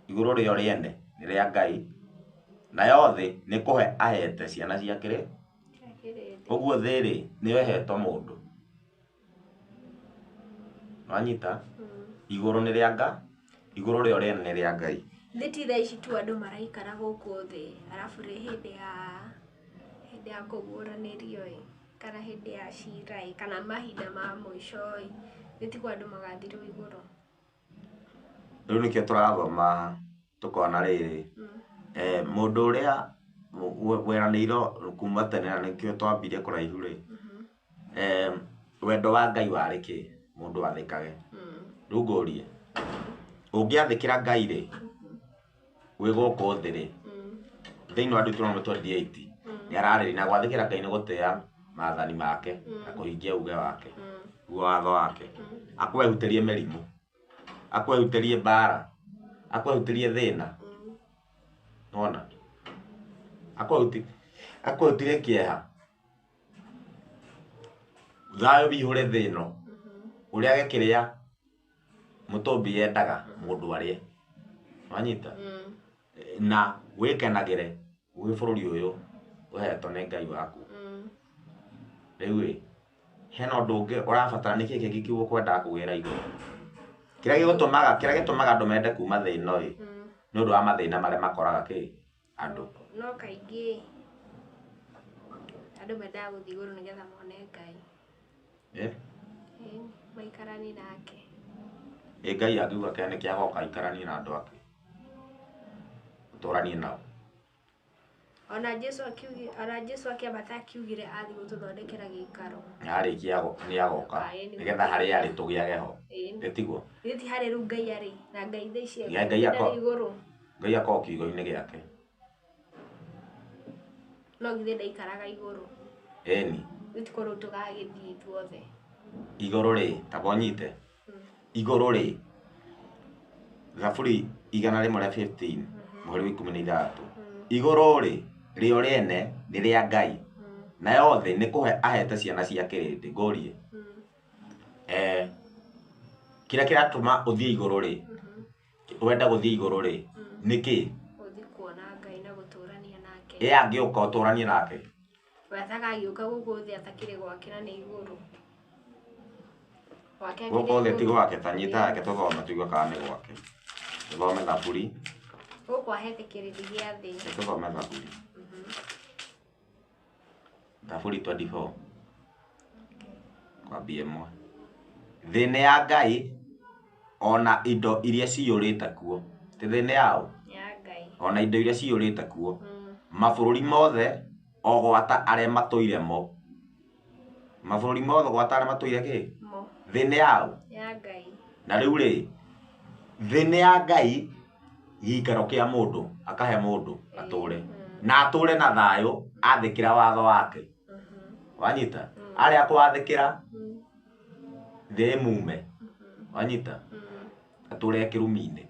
igũrũ rĩo rĩene nĩ rĩa Ngai, nayo thĩ nĩ kũhe ahete ciana cia kĩrĩ. Ũguo thĩ rĩ, nĩyo ĩhetwo mũndũ. Wanyita? Igũrũ nĩ rĩa Ngai, igũrũ rĩo rĩene nĩ rĩa Ngai. Thĩ ti thaa ici tu andũ maraikara gũkũ thĩ, arabu rĩ hĩndĩ ya kũguũranĩrio ĩ, kana hĩndĩ ya cira ĩ, kana mahinda ma mũico ĩ, thĩ tiguo andũ magathirwo igũrũ. Rĩu nĩkĩo tũrathoma tũkona rĩrĩ, mũndũ ũrĩa weranĩirwo kuma tene na nĩkĩo twambire kũraihu rĩ, wendo wa Ngai warĩ kĩ? Mũndũ athĩkage. Rĩu ngũrie, ũngĩathĩkĩra Ngai rĩ, wĩ gũkũ thĩ rĩ, thĩinĩ wa Deuteronomy 28 nĩ ararĩria na gwathĩkĩra Ngai nĩ gũtĩa maathani make na kũhingia uge wake, uge watho wake. Akwehutĩrie mĩrimũ, akwehutĩrie mbara, akwehutĩrie thĩna, nĩwona? Akwehutĩrie kĩeha, thayũ wĩihũre thĩ ĩno, ũrĩage kĩrĩa mũtũmbi yendaga mũndũ arĩe. Wanyita? Na wĩkenagĩre wĩ bũrũri ũyũ ũhetwo nĩ Ngai waku. Rĩu ĩ, hena ũndũ ũngĩ ũrabatara, nĩkĩ kĩngĩ kĩu ũkwendaga kũgĩra igũrũ? Kĩrĩa gĩtũmaga andũ mende kuma thĩ ĩno ĩ, nĩ ũndũ wa mathĩna marĩa makoraga kĩ andũ. No kaingĩ andũ mendaga gũthiĩ igũrũ nĩgetha mone Ngai. Maikaranie nake. Ĩ Ngai angiuga kĩa nĩkĩ agoka aikaranie na andũ ake, ũtũranie nao. Ona Jesu akĩambata akiugire athiĩ gũtũthondekera gĩikaro. Arĩkia nĩ agoka nĩgetha harĩa arĩ tũgĩage ho. Ĩtiguo? Githĩ ti harĩa rĩu Ngai arĩ, na Ngai thaa ici Ngai Ngai akorwo kiugo-inĩ gĩake. No githĩ ndaikaraga igũrũ. Ĩni. Githĩ ti kũrĩa tũgagĩthiĩ ithuothe. Igũrũ rĩ, tamba ũnyite. Igũrũ rĩ, Thaburi 115 mũhari wa 16. Igũrũ rĩ, rĩo rĩene nĩ rĩa Ngai, nayo thĩ nĩ kũhe ahete ciana cia kĩrĩndĩ. Ngũrie, kĩrĩa kĩratũma ũthiĩ igũrũ rĩ, wenda gũthiĩ igũrũ rĩ, nĩkĩ? Gũthiĩ kuona Ngai na gũtũrania nake. Ĩ angĩũka ũtũranie nake? We atagagĩũka gũkũ thĩ atakĩrĩ gwake na nĩ igũrũ. Gũkũ thĩ ti gwake, ta nyita yake tũthome tũigue kana nĩ gwake. Tũthome Thaburi. Gũkũ ahete kĩrĩndĩ gĩa thĩ. Tũthome Thaburi. Thaburi 24 kwambia 1. Thĩ nĩ ya Ngai ona indo iria ciyũrĩte kuo. Ti thĩ nĩ yaũ? Ya Ngai. Ona indo iria ciyũrĩte kuo. Mabũrũri mothe o gwata arĩa matũire mo. Mabũrũri mothe gwata arĩa matũire kĩ? Mo. Thĩ nĩ yaũ? Ya Ngai. Na rĩu rĩ, thĩ nĩ ya Ngai, gĩikaro kĩa mũndũ, akahe mũndũ atũre. Na atũre na thayũ athĩkĩra watho wake. Wanyita? Arĩa kwathĩkĩra thĩ ĩmume. Wanyita? Atũre kĩrumi-inĩ.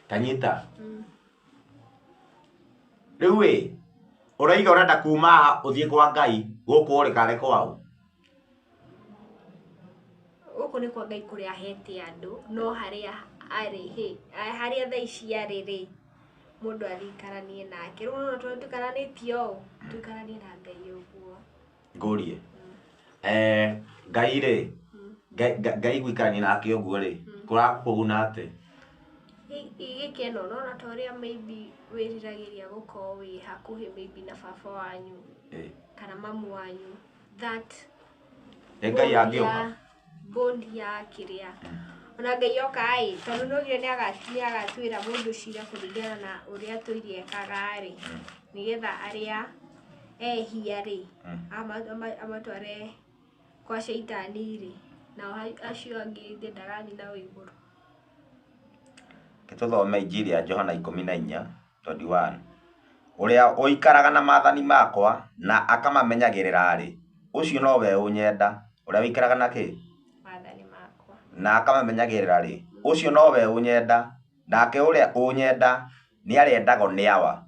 Ta nyita. Rĩu ĩ, ũraiga ũrenda kuma haha ũthiĩ kwa Ngai, gũkũ rĩ karĩ kwaũ? Gũkũ nĩ kwa Ngai kũrĩa ahete andũ, no harĩa arĩ hĩ, harĩa thaa ici arĩ rĩ, mũndũ athiĩ nake. Rĩu nĩwona tondũ tũikaranĩtie ũũ, tũikaranie na Ngai ũguo. Ngũrie. Ngai rĩ, Ngai gũikarania nake ũguo rĩ, kũrakũguna atĩa? Gĩkeno, nĩwona ta ũrĩa maybe wĩriragĩria gũkorwo wĩ hakuhĩ maybe na baba wanyu kana mamu wanyu, that Ngai angĩũka? Bond ya kĩrĩa. Ona Ngai oka-ĩ, tondũ nĩaugire nĩagatuĩra mũndũ cira kũringana na ũrĩa atũire ekaga-rĩ, nĩgetha arĩa ehia-rĩ, amatware kwa caitani-rĩ, nao acio angĩ ndagathiĩ nao igũrũ. Reke tũthome Injiri ya Johana 14:21. Ũrĩa ũikaraga na maathani makwa na akamamenyagĩrĩra-rĩ, ũcio nowe ũnyenda. Ũrĩa ũikaraga na kĩ? Maathani makwa. Na akamamenyagĩrĩra-rĩ, ũcio nowe ũnyenda. Nake ũrĩa ũnyenda nĩarĩendagwo nĩ Awa.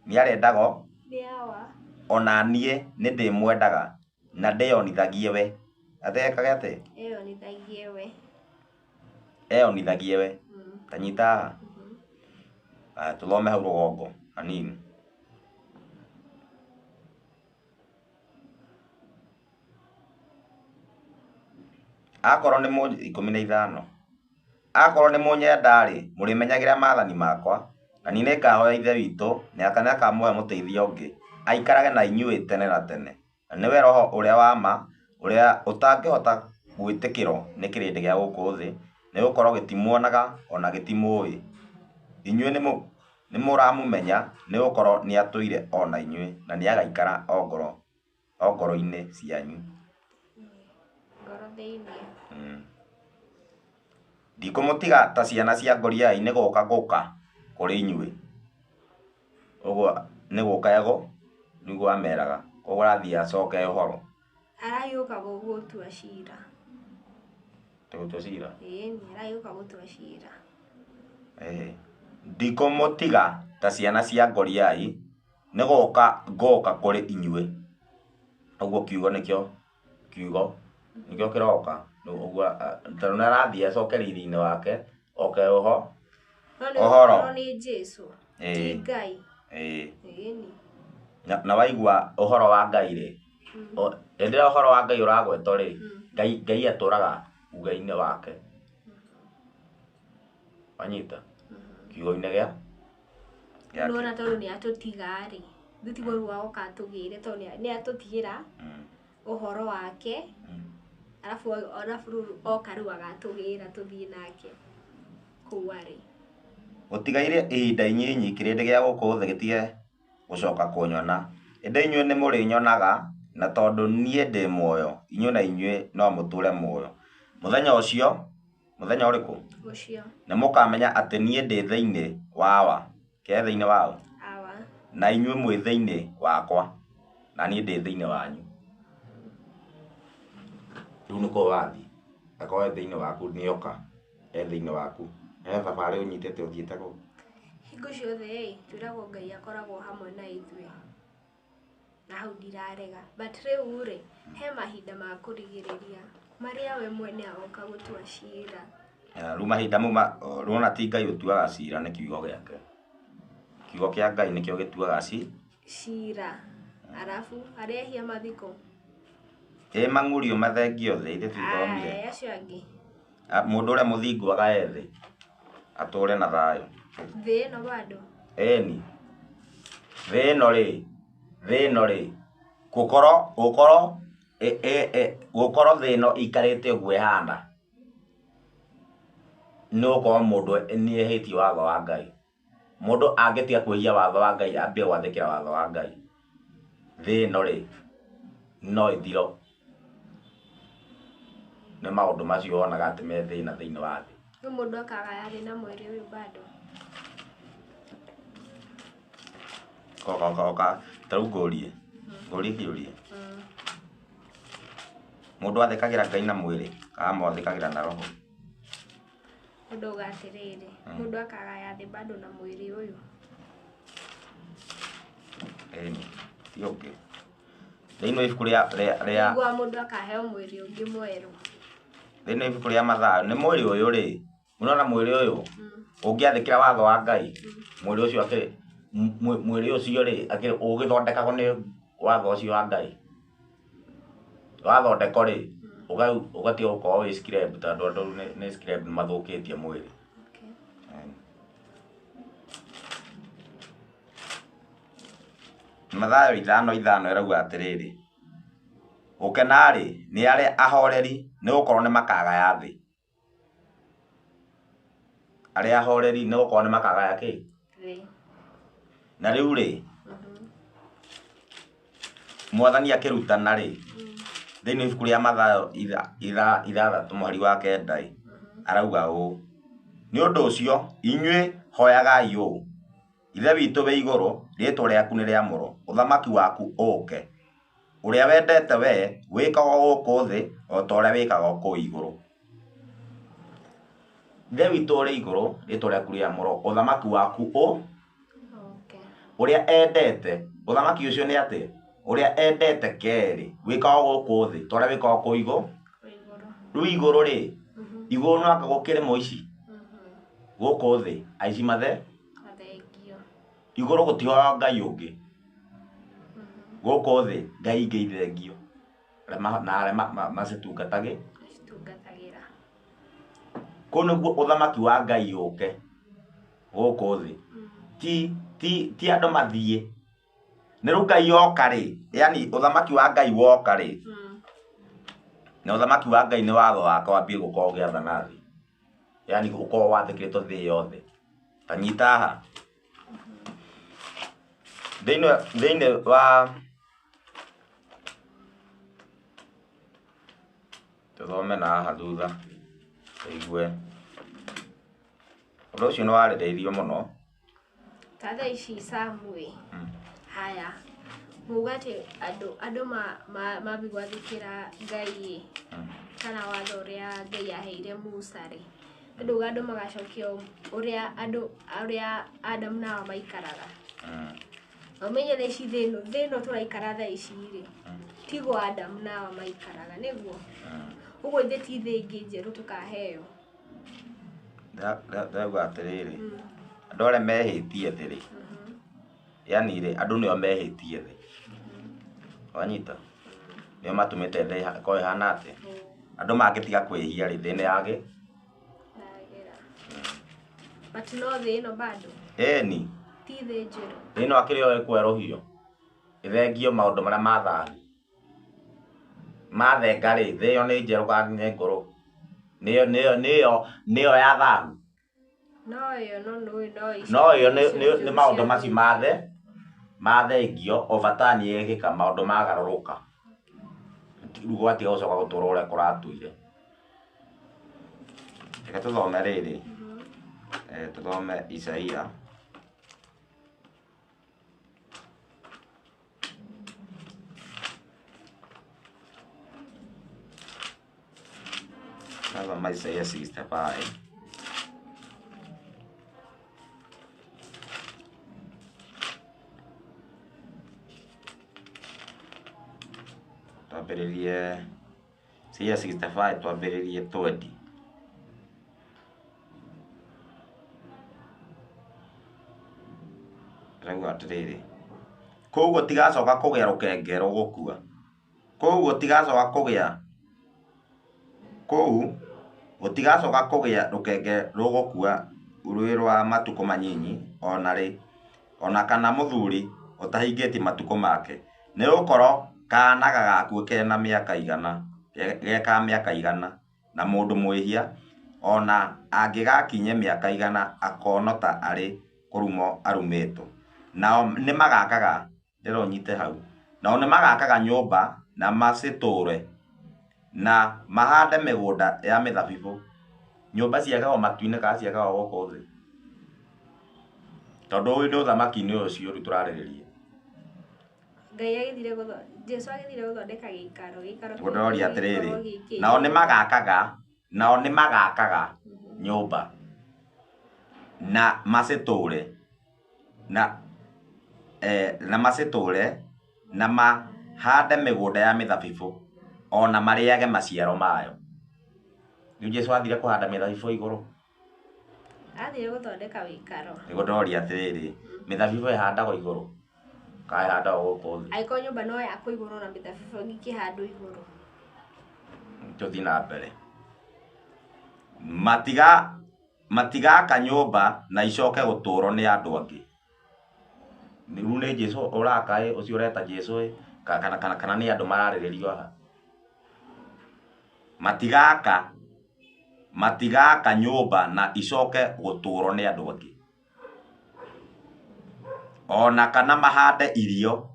Nĩarĩendagwo nĩ Awa. Ona niĩ nĩndĩmwendaga na ndĩyonithagie we. Atĩ ekage atĩ? Eyonithagie we. Eyonithagie we. Ta nyita haha. Aya, tũthome hau rũgongo hanini. Akorwo nĩ 15. Akorwo nĩ mũnyenda-rĩ, mũrĩmenyagĩrĩra maathani makwa, na niĩ nĩngahoya Ithe witũ, nake nĩakamũhe mũteithia ũngĩ, aikarage na inyuĩ tene na tene. Na nĩwe Roho ũrĩa wa ma, ũrĩa ũtangĩhota gwĩtĩkĩrwo nĩ kĩrĩndĩ gĩa gũkũ thĩ, nĩgũkorwo gĩtimuonaga ona gĩtimũũĩ. Inyuĩ nĩmũramũmenya, nĩgũkorwo nĩatũire o na inyuĩ, na nĩagaikara o ngoro-inĩ cianyu. Ngoro thĩinĩ. Ndikũmũtiga ta ciana cia ngoriai, nĩ gũka ngũka kũrĩ inyuĩ. Ũguo nĩ gũka egũ, nĩguo ameraga. Koguo arathiĩ acoke ũhoro. Aragĩũka gũtua cira. Gũtua cira? Ĩĩ, aragĩũka gũtua cira. Ĩĩ. Ndikũmũtiga ta ciana cia ngoriai, nĩ gũka ngũka kũrĩ inyuĩ. Ũguo kiugo nĩkĩo kiugo nĩkĩo kĩroka. Ũguo tondũ nĩ arathiĩ acoke riri-inĩ wake, oke ũho ũhoro. No nĩ Jesu, ti Ngai. Ĩĩ. Na waigua ũhoro wa Ngai rĩ, hĩndĩ ĩrĩa ũhoro wa Ngai ũragwetwo rĩ, Ngai atũraga uge-inĩ wake. Wanyita? Kiugo-inĩ gĩa gĩake. Nĩwona tondũ nĩ atũtiga rĩ, ithuĩ tiguo rĩu agoka atũgĩre tondũ nĩ atũtigĩra ũhoro wake, arabu arabu rĩu oka rĩu agatũgĩra tũthiĩ nake kũu arĩ. Gũtigaire ihinda inyinyi kĩrĩndĩ gĩa gũkũ thĩ gĩtige gũcoka kũnyona, ĩndĩ inyuĩ nĩmũrĩnyonaga, na tondũ niĩ ndĩ muoyo, inyuĩ na inyuĩ no mũtũũre muoyo. Mũthenya ũcio, mũthenya ũrĩkũ? Ũcio. Nĩmũkamenya atĩ niĩ ndĩ thĩinĩ wa Awa. Ke thĩinĩ wa ũ? Awa. Na inyuĩ mwĩ thĩinĩ wakwa, na niĩ ndĩ thĩinĩ wanyu. Rĩu nĩkũ wathiĩ? Akorwo e thĩinĩ waku nĩoka, e thĩinĩ waku. He thabarĩ ũnyitĩte ũthiĩte kũ? Hingo ciothe ĩ, twĩragwo Ngai akoragwo hamwe na ithuĩ. Na hau ndirarega. But rĩu rĩ, he mahinda ma kũrigĩrĩria marĩa we mwene agoka gũtua cira. Rĩu mahinda mau rĩu ti Ngai ũtuaga cira, nĩ kiugo gĩake. Kiugo kĩa Ngai nĩkĩo gĩtuaga cira. Arabu arĩa ehia mathiko. Ĩ mang'urio mathengio thĩ, ithuĩ tũthomire. Aya acio angĩ. Mũndũ ũrĩa mũthingu agae thĩ, atũre na thayũ. Thĩ ĩno bado? Ĩni. Thĩ ĩno rĩ, thĩ ĩno rĩ, gũkorwo gũkorwo gũkorwo thĩ ĩno ĩikarĩte ũguo ĩhana, nĩ gũkorwo mũndũ nĩ ehĩtie watho wa Ngai. Mũndũ angĩtiga kwĩhia watho wa Ngai, ambie gwathĩkĩra watho wa Ngai, thĩ ĩno rĩ, no ĩthiro. Nĩ maũndũ macio wonaga atĩ me thĩna thĩinĩ wa thĩ. Rĩu mũndũ akagaya thĩ na mwĩrĩ ũyũ bado. Oka, ta rĩu ngũrie, ngũrie kĩũria. Mũndũ athĩkagĩra Ngai na mwĩrĩ, kana mwathĩkagĩra na roho? Mũndũ auga atĩrĩrĩ, mũndũ akagaya thĩ bado na mwĩrĩ ũyũ. Ĩni, ti ũngĩ. Thĩinĩ wa ibuku rĩa rĩa Nĩguo mũndũ akaheo mwĩrĩ ũngĩ mwerũ. Thĩinĩ wa ibuku rĩa Mathayo, nĩ mwĩrĩ ũyũ rĩ, mũrona mwĩrĩ ũyũ, ũngĩathĩkĩra watho wa Ngai, mwĩrĩ ũcio akĩrĩ, mwĩrĩ ũcio rĩ, akĩrĩ ũgĩthondekagwo nĩ watho ũcio wa Ngai. Wathondekwo rĩ, ũgatiga gũkorwo wĩ scrap, tondũ andũ nĩ scrap nĩ mathũkĩtie mwĩrĩ. Mathayo 5:5 ĩrauga atĩrĩrĩ, gũkena-rĩ nĩ arĩa ahoreri, nĩ gũkorwo nĩ makagaya thĩ. Arĩa ahoreri nĩ gũkorwo nĩ makagaya kĩ? Thĩ. Na rĩu rĩ, Mwathani akĩrutana rĩ, thĩinĩ wa ibuku rĩa Mathayo 6 mũhari wa 9 ĩ, arauga ũũ, nĩ ũndũ ũcio inyuĩ hoyagai ũũ, Ithe witũ wĩ igũrũ, rĩĩtwa rĩaku nĩ rĩamũrwo, ũthamaki waku ũũke, ũrĩa wendete wee wĩkagwo gũkũ thĩ o ta ũrĩa wĩkagwo kũu igũrũ. Ithe witũ ũrĩ igũrũ, rĩĩtwa rĩaku rĩamũrwo, ũthamaki waku ũ ũrĩa endete, ũthamaki ũcio nĩ atĩ ũrĩa endete kerĩ wĩkagwo gũkũ thĩ ta ũrĩa wĩkagwo kũu igũrũ. Rĩu igũrũ rĩ, igũrũ no anga gũkĩrĩmwo ici, gũkũ thĩ aici mathe igũrũ gũtihoyagwo Ngai ũngĩ, gũkũ thĩ Ngai ingĩ ithengio na arĩa macitungatagĩra. Kũu nĩguo ũthamaki wa Ngai ũke gũkũ thĩ, ti andũ mathiĩ. Nĩ rĩu Ngai oka rĩ, yani ũthamaki wa Ngai woka rĩ, na ũthamaki wa Ngai nĩ watho wake wambie gũkorwo ũgĩathana thĩ, yani ũkorwo wathĩkĩtwo thĩ yothe. Ta nyita haha thĩinĩ wa tũthome na haha thutha tũigue ũndũ ũcio nĩ warĩrĩirio mũno. Ta thaa ici Samu ĩ, haya muga atĩ andũ mambi gwathĩkĩra Ngai ĩ, kana watho ũrĩa Ngai aheire Musa rĩ, andũ andũ magacokio ũrĩa andũ ũrĩa Adamu na Hawa maikaraga. Na ũmenye thaa ici thĩ ĩno tũraikara thaa ici rĩ, tiguo Adamu na Hawa maikaraga nĩguo. Ũguo ithuĩ ti thĩ ĩngĩ njerũ tũkaheo. Ndauga atĩrĩrĩ, andũ arĩa mehĩtie thĩ rĩ, yani rĩ, andũ nĩo mehĩtie thĩ. Wanyita? Nĩo matũmĩte thĩ ĩkorwo ĩhana atĩa? Andũ mangĩtiga kwĩhia rĩ, thĩ nĩ yagĩ? But no thĩ ĩno bado? Ĩni. Ti thĩ njerũ. Thĩ ĩno akĩrĩ o ĩkwerũhio. Ĩthengio maũndũ marĩa ma thahu. Mathenga rĩ, thĩ ĩyo nĩ njerũ kana nĩ ngũrũ? Nĩyo ya thahu. No ĩyo no nĩ no icio. No ĩyo nĩ maũndũ macio mathengio o bata nĩ yekĩka maũndũ magarũrũka. Rĩu gwatiga gũcoka gũtũra ũrĩa kũratuire. Reke tũthome rĩrĩ. Tũthome Isaia. Tazama Isaia 65. Twambĩrĩrie Isaia 65 twambĩrĩrie 20. Rauga atĩrĩrĩ, kũu gũtigacoka kũgĩa rũkenge rũgũkua, kũu gũtigacoka kũgĩa, kũu gũtigacoka kũgĩa rũkenge rũgũkua rwĩ rwa matukũ manyinyi ona rĩ, ona kana mũthuri ũtahingĩtie matukũ make, nĩ gũkorwo kaana gagakua kena mĩaka igana, ge ka mĩaka igana, na mũndũ mwĩhia ona angĩgakinyia mĩaka igana akonwo ta arĩ kũrumwo arumĩtwo. Nao nĩ magakaga, ndĩrona ũnyite hau, nao nĩ magakaga nyũmba na macitũũre na mahande mĩgũnda ya mĩthabibũ. Nyũmba ciakagwo matu-inĩ kana ciakagwo gũkũ thĩ? Tondũ ũyũ nĩ ũthamaki-inĩ ũcio rĩu tũrarĩrĩria. Ngai agĩthire Jesu agĩthire gũthondeka gĩikaro, gĩikaro kĩu Ndĩroria atĩrĩrĩ, nao nĩ magakaga, nao nĩ magakaga nyũmba na macitũũre na na macitũũre na mahande mĩgũnda ya mĩthabibũ ona marĩage maciaro mayo. Rĩu Jesu athire kũhanda mĩthabibũ igũrũ? Athire gũthondeka wĩikaro. Nĩguo ndĩroria atĩrĩrĩ, mĩthabibũ ĩhandagwo igũrũ kana ĩhandagwo gũkũ thĩ? Angĩkorwo nyũmba no yakwo igũrũ na mĩthabibũ ĩngĩkĩhandwo igũrũ. Tũthiĩ na mbere. Matigaka nyũmba na icoke gũtũũrwo nĩ andũ angĩ. Rĩu nĩ Jesu ũraka ĩ, ũcio ũreta Jesu ĩ, kana nĩ andũ mararĩrĩrio haha. Matigaka Matigaaka nyũmba na icoke gũtũũrũo nĩ andũ angĩ, o na kana mahande irio,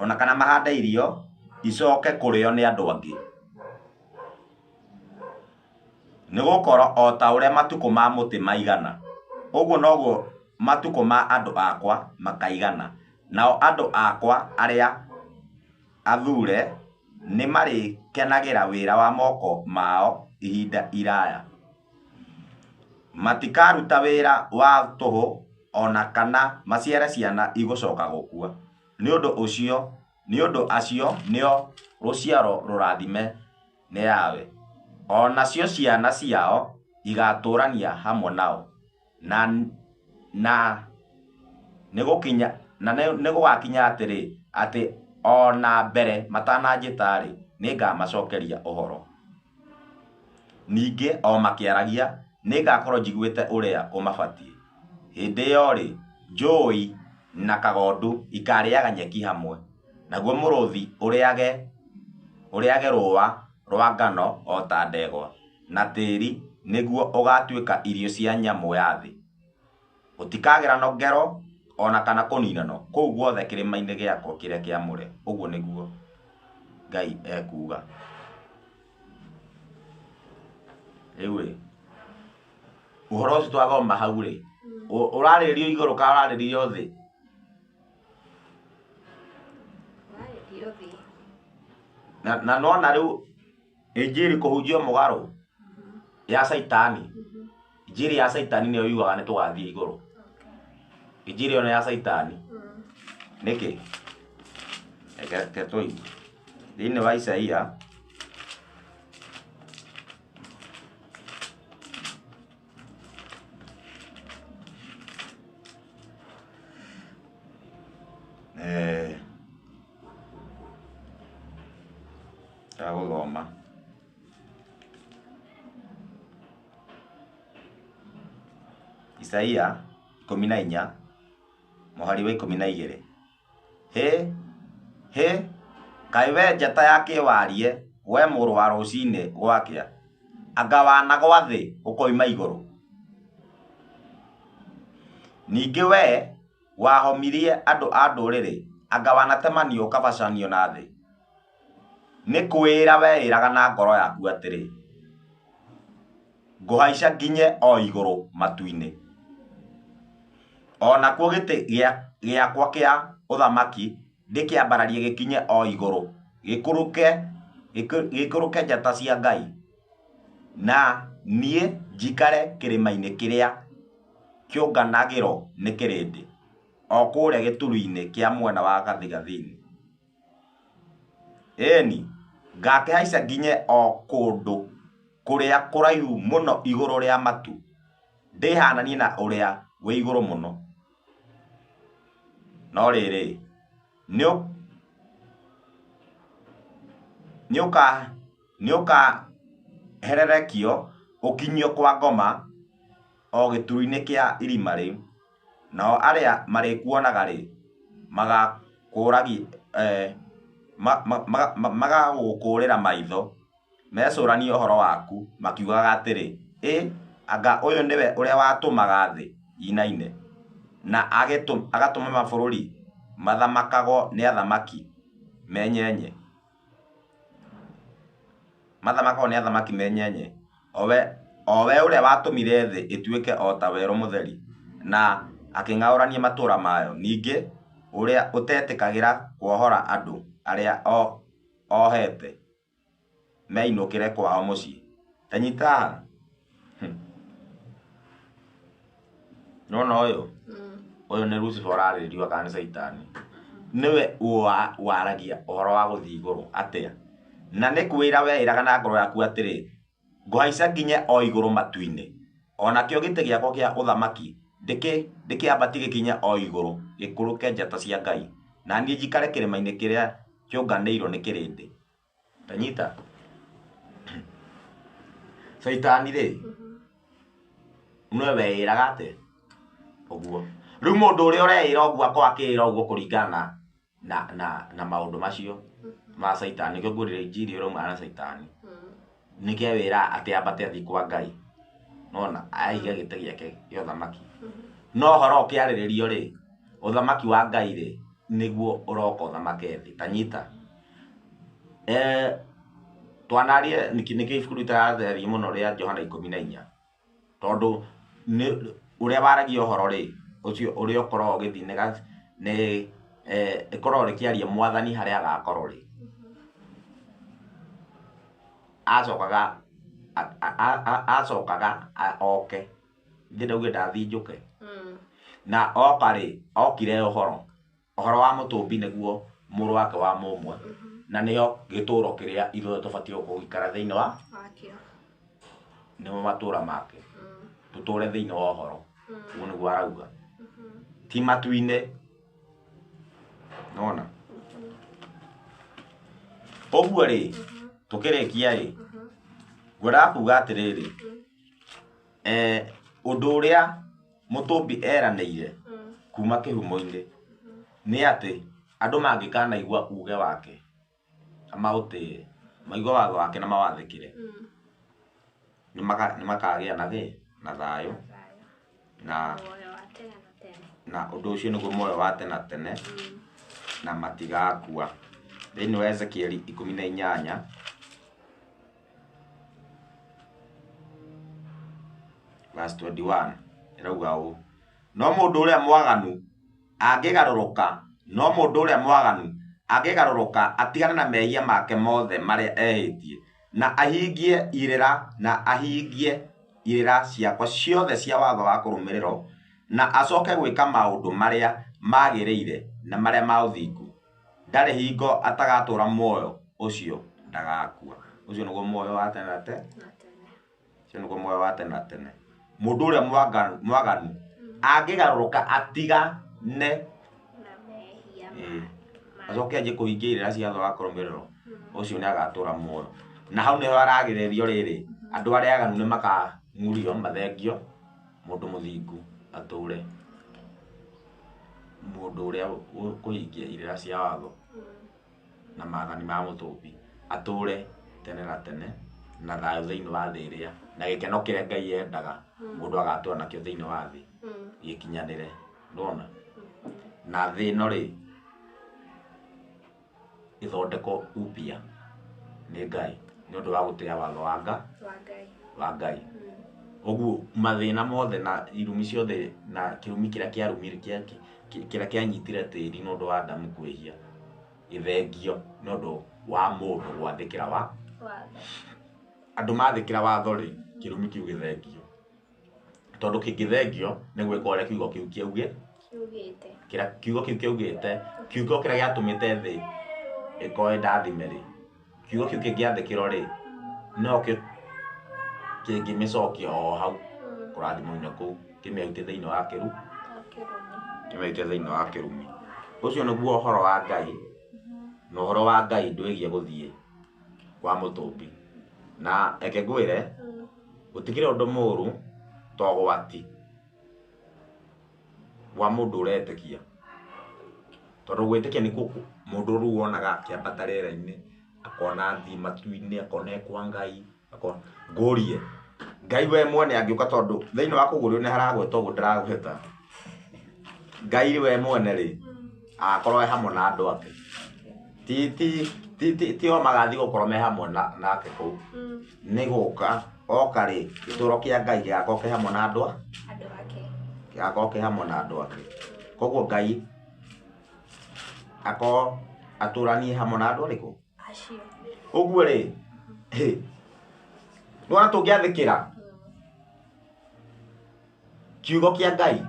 o na kana mahande irio icoke kũrĩo nĩ andũ angĩ. Nĩ gũkorũo o ta ũrĩa matukũ ma mũtĩ maigana, ũguo noguo matukũ ma andũ akwa makaigana, nao andũ akwa arĩa athuure nĩ marĩkenagĩra wĩra wa moko mao ihinda iraya. Matikaruta wĩra wa tũhũ o na kana maciare ciana igũcoka gũkua. Nĩ ũndũ ũcio, nĩ ũndũ acio nĩo rũciaro rũrathime nĩ Yahweh, o nacio ciana ciao igaatũũrania hamwe nao. Na nĩgũgakinya atĩrĩ, atĩ o na mbere matananjĩta-rĩ, nĩngamacokeria ũhoro. Ningĩ o makĩaragia, nĩngakorũo njiguĩte ũrĩa ũmabatiĩ. Hĩndĩ ĩyo-rĩ, njũũi na kagondu ikaarĩaga nyeki hamwe, naguo mũrũũthi ũrĩage rũũa rwa ngano o ta ndegwa, na tĩĩri nĩguo ũgaatuĩka irio cia nyamũ ya thĩ. Gũtikagerano ngero o na kana kũniinanwo kũu guothe kĩrĩma-inĩ gĩakwa kĩrĩa kĩamũre, ũguo nĩguo Ngai ekuuga. Rĩu-rĩ, ũhoro ũcio twathoma hau-rĩ, ũrarĩrĩrio igũrũ kana ũrarĩrĩrio thĩ? Ũrarĩrĩrio thĩ. Na nona rĩu injiri kũhunjio mũgarũ ya Caitani. Injiri ya Caitani nĩyo yugaga nĩ tũgathiĩ igũrũ. Injiri ĩyo nĩ ya Caitani. Nĩkĩ? Reke tũigue. Thĩinĩ wa Isaia ndagũthoma. Isaia 14 mũhari wa 12. Hĩ, hĩ, kaĩ we njata ya kĩwarie, we mũrũ wa rũcinĩ gwakĩa, anga wanagwa thĩ ũkoima igũrũ? Ningĩ we wahomirie andũ a ndũrĩrĩ, anga wanatemanio ũkabacanio na thĩ? Nĩ kwĩĩra weĩraga na ngoro yaku atĩrĩ, ngũhaica nginye o igũrũ matu-inĩ, o nakuo gĩtĩ gĩakwa kĩa ũthamaki ndĩkĩambararie gĩkinye o igũrũ, gĩikũrũke njata cia Ngai, na niĩ njikare kĩrĩma-inĩ kĩrĩa kĩũnganagĩrwo nĩ kĩrĩndĩ, o kũrĩa gĩturi-inĩ kĩa mwena wa gathigathini. Ĩni, ngakĩhaica nginye o kũndũ kũrĩa kũraihu mũno igũrũ rĩa matu, ndĩhananie na ũrĩa wĩ igũrũ mũno. No rĩrĩ, nĩũkahererekio ũkinyio kwa ngoma o gĩturi-inĩ kĩa irima rĩu, nao arĩa marĩkuonaga-rĩ, magagũkũũrĩra maitho, mecũranie ũhoro waku makiugaga atĩrĩ, ĩ, anga ũyũ nĩwe ũrĩa watũmaga thĩ ĩinaine, na agatũma mabũrũri mathamakagwo nĩ athamaki menyenye, mathamakagwo nĩ athamaki menyenye, o we ũrĩa watũmire thĩ ĩtuĩke o ta werũ mũtheri, na akĩng'aũrania matũũra mayo, ningĩ ũrĩa ũtetĩkagĩra kuohora andũ arĩa ohete meinũkĩre kwao mũciĩ. Ta nyita haha. Nĩwona ũyũ? Ũyũ nĩ Lucifer ũrarĩrĩrio kana nĩ Caitani. Nĩwe waragia ũhoro wa gũthiĩ igũrũ atĩa? Na nĩ kwĩra weĩraga na ngoro yaku atĩrĩ, ngũhaica nginye o igũrũ matu-inĩ, o nakĩo gĩtĩ gĩakwa kĩa ũthamaki ndĩkĩambatie gĩkinye o igũrũ, gĩikũrũke njata cia Ngai, na niĩ njikare kĩrĩma-inĩ kĩrĩa kĩũnganĩirwo nĩ kĩrĩndĩ. Ta nyita. Caitani rĩ, nĩwe weĩraga atĩ ũguo. Rĩu mũndũ ũrĩa ũreĩra ũguo akorwo akĩĩra ũguo kũringana na maũndũ macio ma Caitani. Nĩkĩo ngwĩrire injiri ĩraumana na Caitani. Nĩkĩo wĩra atĩ ambate athiĩ kwa Ngai. Nona aige gĩtĩ gĩake gĩa ũthamaki. No ũhoro ũkĩarĩrĩrio rĩ, ũthamaki wa Ngai rĩ, nĩguo ũroka ũthamake thĩ. Ta nyita. Twanarie nĩkĩo ibuku rĩtaratheria mũno rĩa Johana 14. Tondũ nĩ ũrĩa waragia ũhoro rĩ, ũcio ũrĩa ũkoragwo ũgĩthiĩ nĩ ĩkoragwo rĩkĩaria mwathani harĩa agakorwo rĩ. Acokaga oke. Ithe ndauge ndathiĩ njũke. Na oka rĩ, okire ũhoro. Ũhoro wa mũtũmbi nĩguo mũrũ wake wa mũmwe. Na nĩyo gĩtũro kĩrĩa ithuothe tũbatiĩ gũikara thĩinĩ wa nĩmo matũra make. Tũtũre thĩinĩ wa ũhoro. Ũguo nĩguo arauga. Ti matu-inĩ. Nona. Ũguo rĩ, tũkĩrĩkia rĩ, ngwendaga kuga atĩrĩrĩ, ũndũ ũrĩa mũtũmbi eranĩire kuma kĩhumo-inĩ nĩ atĩ andũ mangĩkanaigua uge wake na maũtĩe, maigue watho wake na mawathĩkĩre, nĩ makagĩa na thĩ na thayũ na na ũndũ ũcio nĩguo muoyo wa tene na tene na matigakua. Thĩinĩ wa Ezekieli 18 verse 21 ĩrauga ũũ: no mũndũ ũrĩa mwaganu angĩgarũrũka, no mũndũ ũrĩa mwaganu angĩgarũrũka atigane na mehia make mothe marĩa ehĩtie na ahingie irĩra na ahingie irĩra ciakwa ciothe cia watho wa kũrũmĩrĩrwo na acoke gwĩka maũndũ marĩa magĩrĩire na marĩa ma ũthingu, ndarĩ hingo atagatũra muoyo, ũcio ndagakua. Ũcio nĩguo muoyo wa tene na tene. Ũcio nĩguo muoyo wa tene na tene. Mũndũ ũrĩa mwaganu angĩgarũrũka atigane acoke anjie kũhingia irĩra cia watho wa kũrũmĩrĩrwo, ũcio nĩ agatũra muoyo. Na hau nĩho haragĩrĩrio rĩrĩ, andũ arĩa aganu nĩ makang'urio mathengio, mũndũ mũthingu atũre. Mũndũ ũrĩa ũkũhingia irĩra cia watho na maathani ma mũtũmbi atũre tene na tene na thayũ thĩinĩ wa thĩ ĩrĩa na gĩkeno kĩrĩa Ngai endaga mũndũ agatũra nakĩo thĩinĩ wa thĩ gĩkinyanĩre. Nĩwona? Na thĩ ĩno rĩ, ĩthondekwo upya nĩ Ngai nĩ ũndũ wa gũtĩa watho wa wa Ngai. Ũguo mathĩna mothe na irumi ciothe na kĩrumi kĩrĩa kĩarumire kĩrĩa kĩanyitire tĩri nĩ ũndũ wa Adamu kwĩhia gĩthengio nĩ ũndũ wa mũndũ gwathĩkĩra wa andũ mathĩkĩra watho rĩ, kĩrumi kĩu gĩthengio. Tondũ kĩngĩthengio nĩ gwĩka ũrĩa kiugo kĩu kiugĩte. Kĩrĩa kiugo kĩu kĩaugĩte, kiugo kĩrĩa gĩatũmĩte thĩ ĩkorwo ĩndathime rĩ, kiugo kĩu kĩngĩathĩkĩrwo rĩ, no kĩo kĩngĩmĩcokia o hau kũrathimwo-inĩ kũu, kĩmĩrute thĩinĩ wa kĩmĩrute thĩinĩ wa kĩrumi. Ũcio nĩguo ũhoro wa Ngai, na ũhoro wa Ngai ndwĩgiĩ gũthiĩ kwa mũtũmbi. Na reke ngwĩre, gũtikĩrĩ ũndũ mũũru ta ũgwati wa mũndũ ũretĩkia. Tondũ gwĩtĩkia nĩkuo mũndũ rĩu wonaga akĩambata rĩera-inĩ, akona athiĩ matu-inĩ, akona e kwa Ngai, akona. Ngũrie, Ngai we mwene angĩũka, tondũ thĩinĩ wa kũguũrio nĩ haragwetwo ũguo ndĩragweta. Ngai we mwene rĩ, agakorwo e hamwe na andũ ake. Ti o magathiĩ gũkorwo me hamwe nake kũu. Nĩ gũka oka rĩ, gĩtũro kĩa Ngai gĩgakorwo kĩ hamwe na andũ ake. Gĩgakorwo kĩ hamwe na andũ ake. Koguo Ngai akorwo atũranie hamwe na andũ arĩkũ? Acio. Ũguo rĩ, nĩwona tũngĩathĩkĩra kiugo kĩa Ngai,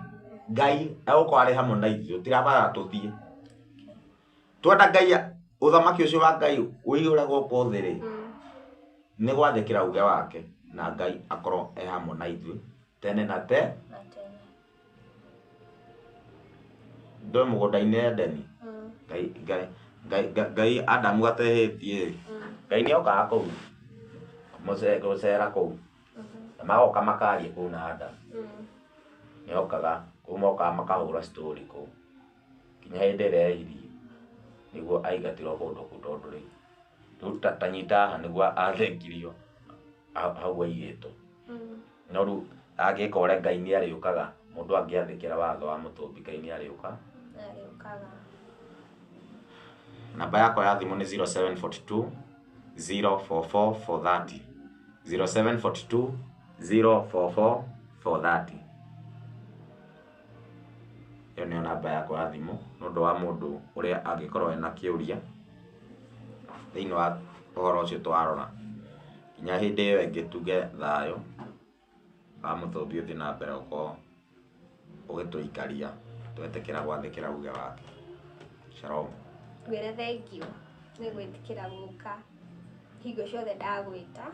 Ngai egũkorwo arĩ hamwe na ithuĩ, tũtirabatara tũthiĩ. Twenda Ngai, ũthamaki ũcio wa Ngai ũiyũre gũkũ thĩ rĩ, nĩ gwathĩkĩra uge wake na Ngai akorwo e hamwe na ithuĩ tene na te. Ndũĩ mũgũnda-inĩ Edeni, Ngai Adamu atehĩtie rĩ, Ngai nĩ okaga kũu gũcera kũu, na magoka makaria kũu na Adamu. Nĩ okaga kũu, mokaga makahũra story kũu nginya hĩndĩ ĩrĩa ehirie nĩguo aingatirwo kũndũ kũu, tondũ rĩ, rĩu ta nyita haha nĩguo athengirio. Hau aigĩtwo. No rĩu angĩka ũrĩa Ngai nĩ arĩũkaga, mũndũ angĩathĩkĩra watho wa mũtũmbi Ngai nĩ arĩũka. Arĩũkaga. Namba yakwa ya thimũ nĩ 0742 044 430, 0742 044 430. Ĩyo nĩyo namba yakwa ya thimũ nĩ ũndũ wa mũndũ ũrĩa angĩkorwo ena kĩũria thĩinĩ wa ũhoro ũcio twarora. Nginya hĩndĩ ĩyo ĩngĩ tuge thayũ wa mũtũmbi ũthiĩ na mbere gũkorwo ũgĩtũikaria twetĩkĩra gwathĩkĩra uge wake. Shalom. Ngwĩre thengiũ nĩ gwĩtĩkĩra gũka hingo ciothe ndagwĩta,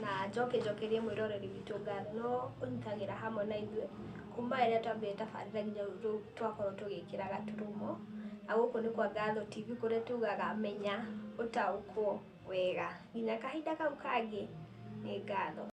na njoke njokerie mwĩroreri witũ ngatho no ũnyitagĩra hamwe na ithuĩ kuma rĩrĩa twambire tabarĩra nginya rĩu twakorwo tũgĩkĩra gaturumo. Na gũkũ nĩ kwa Ngatho TV kũrĩa tugaga menya ũtaũkwo wega. Nginya kahinda kau kangĩ, nĩ ngatho.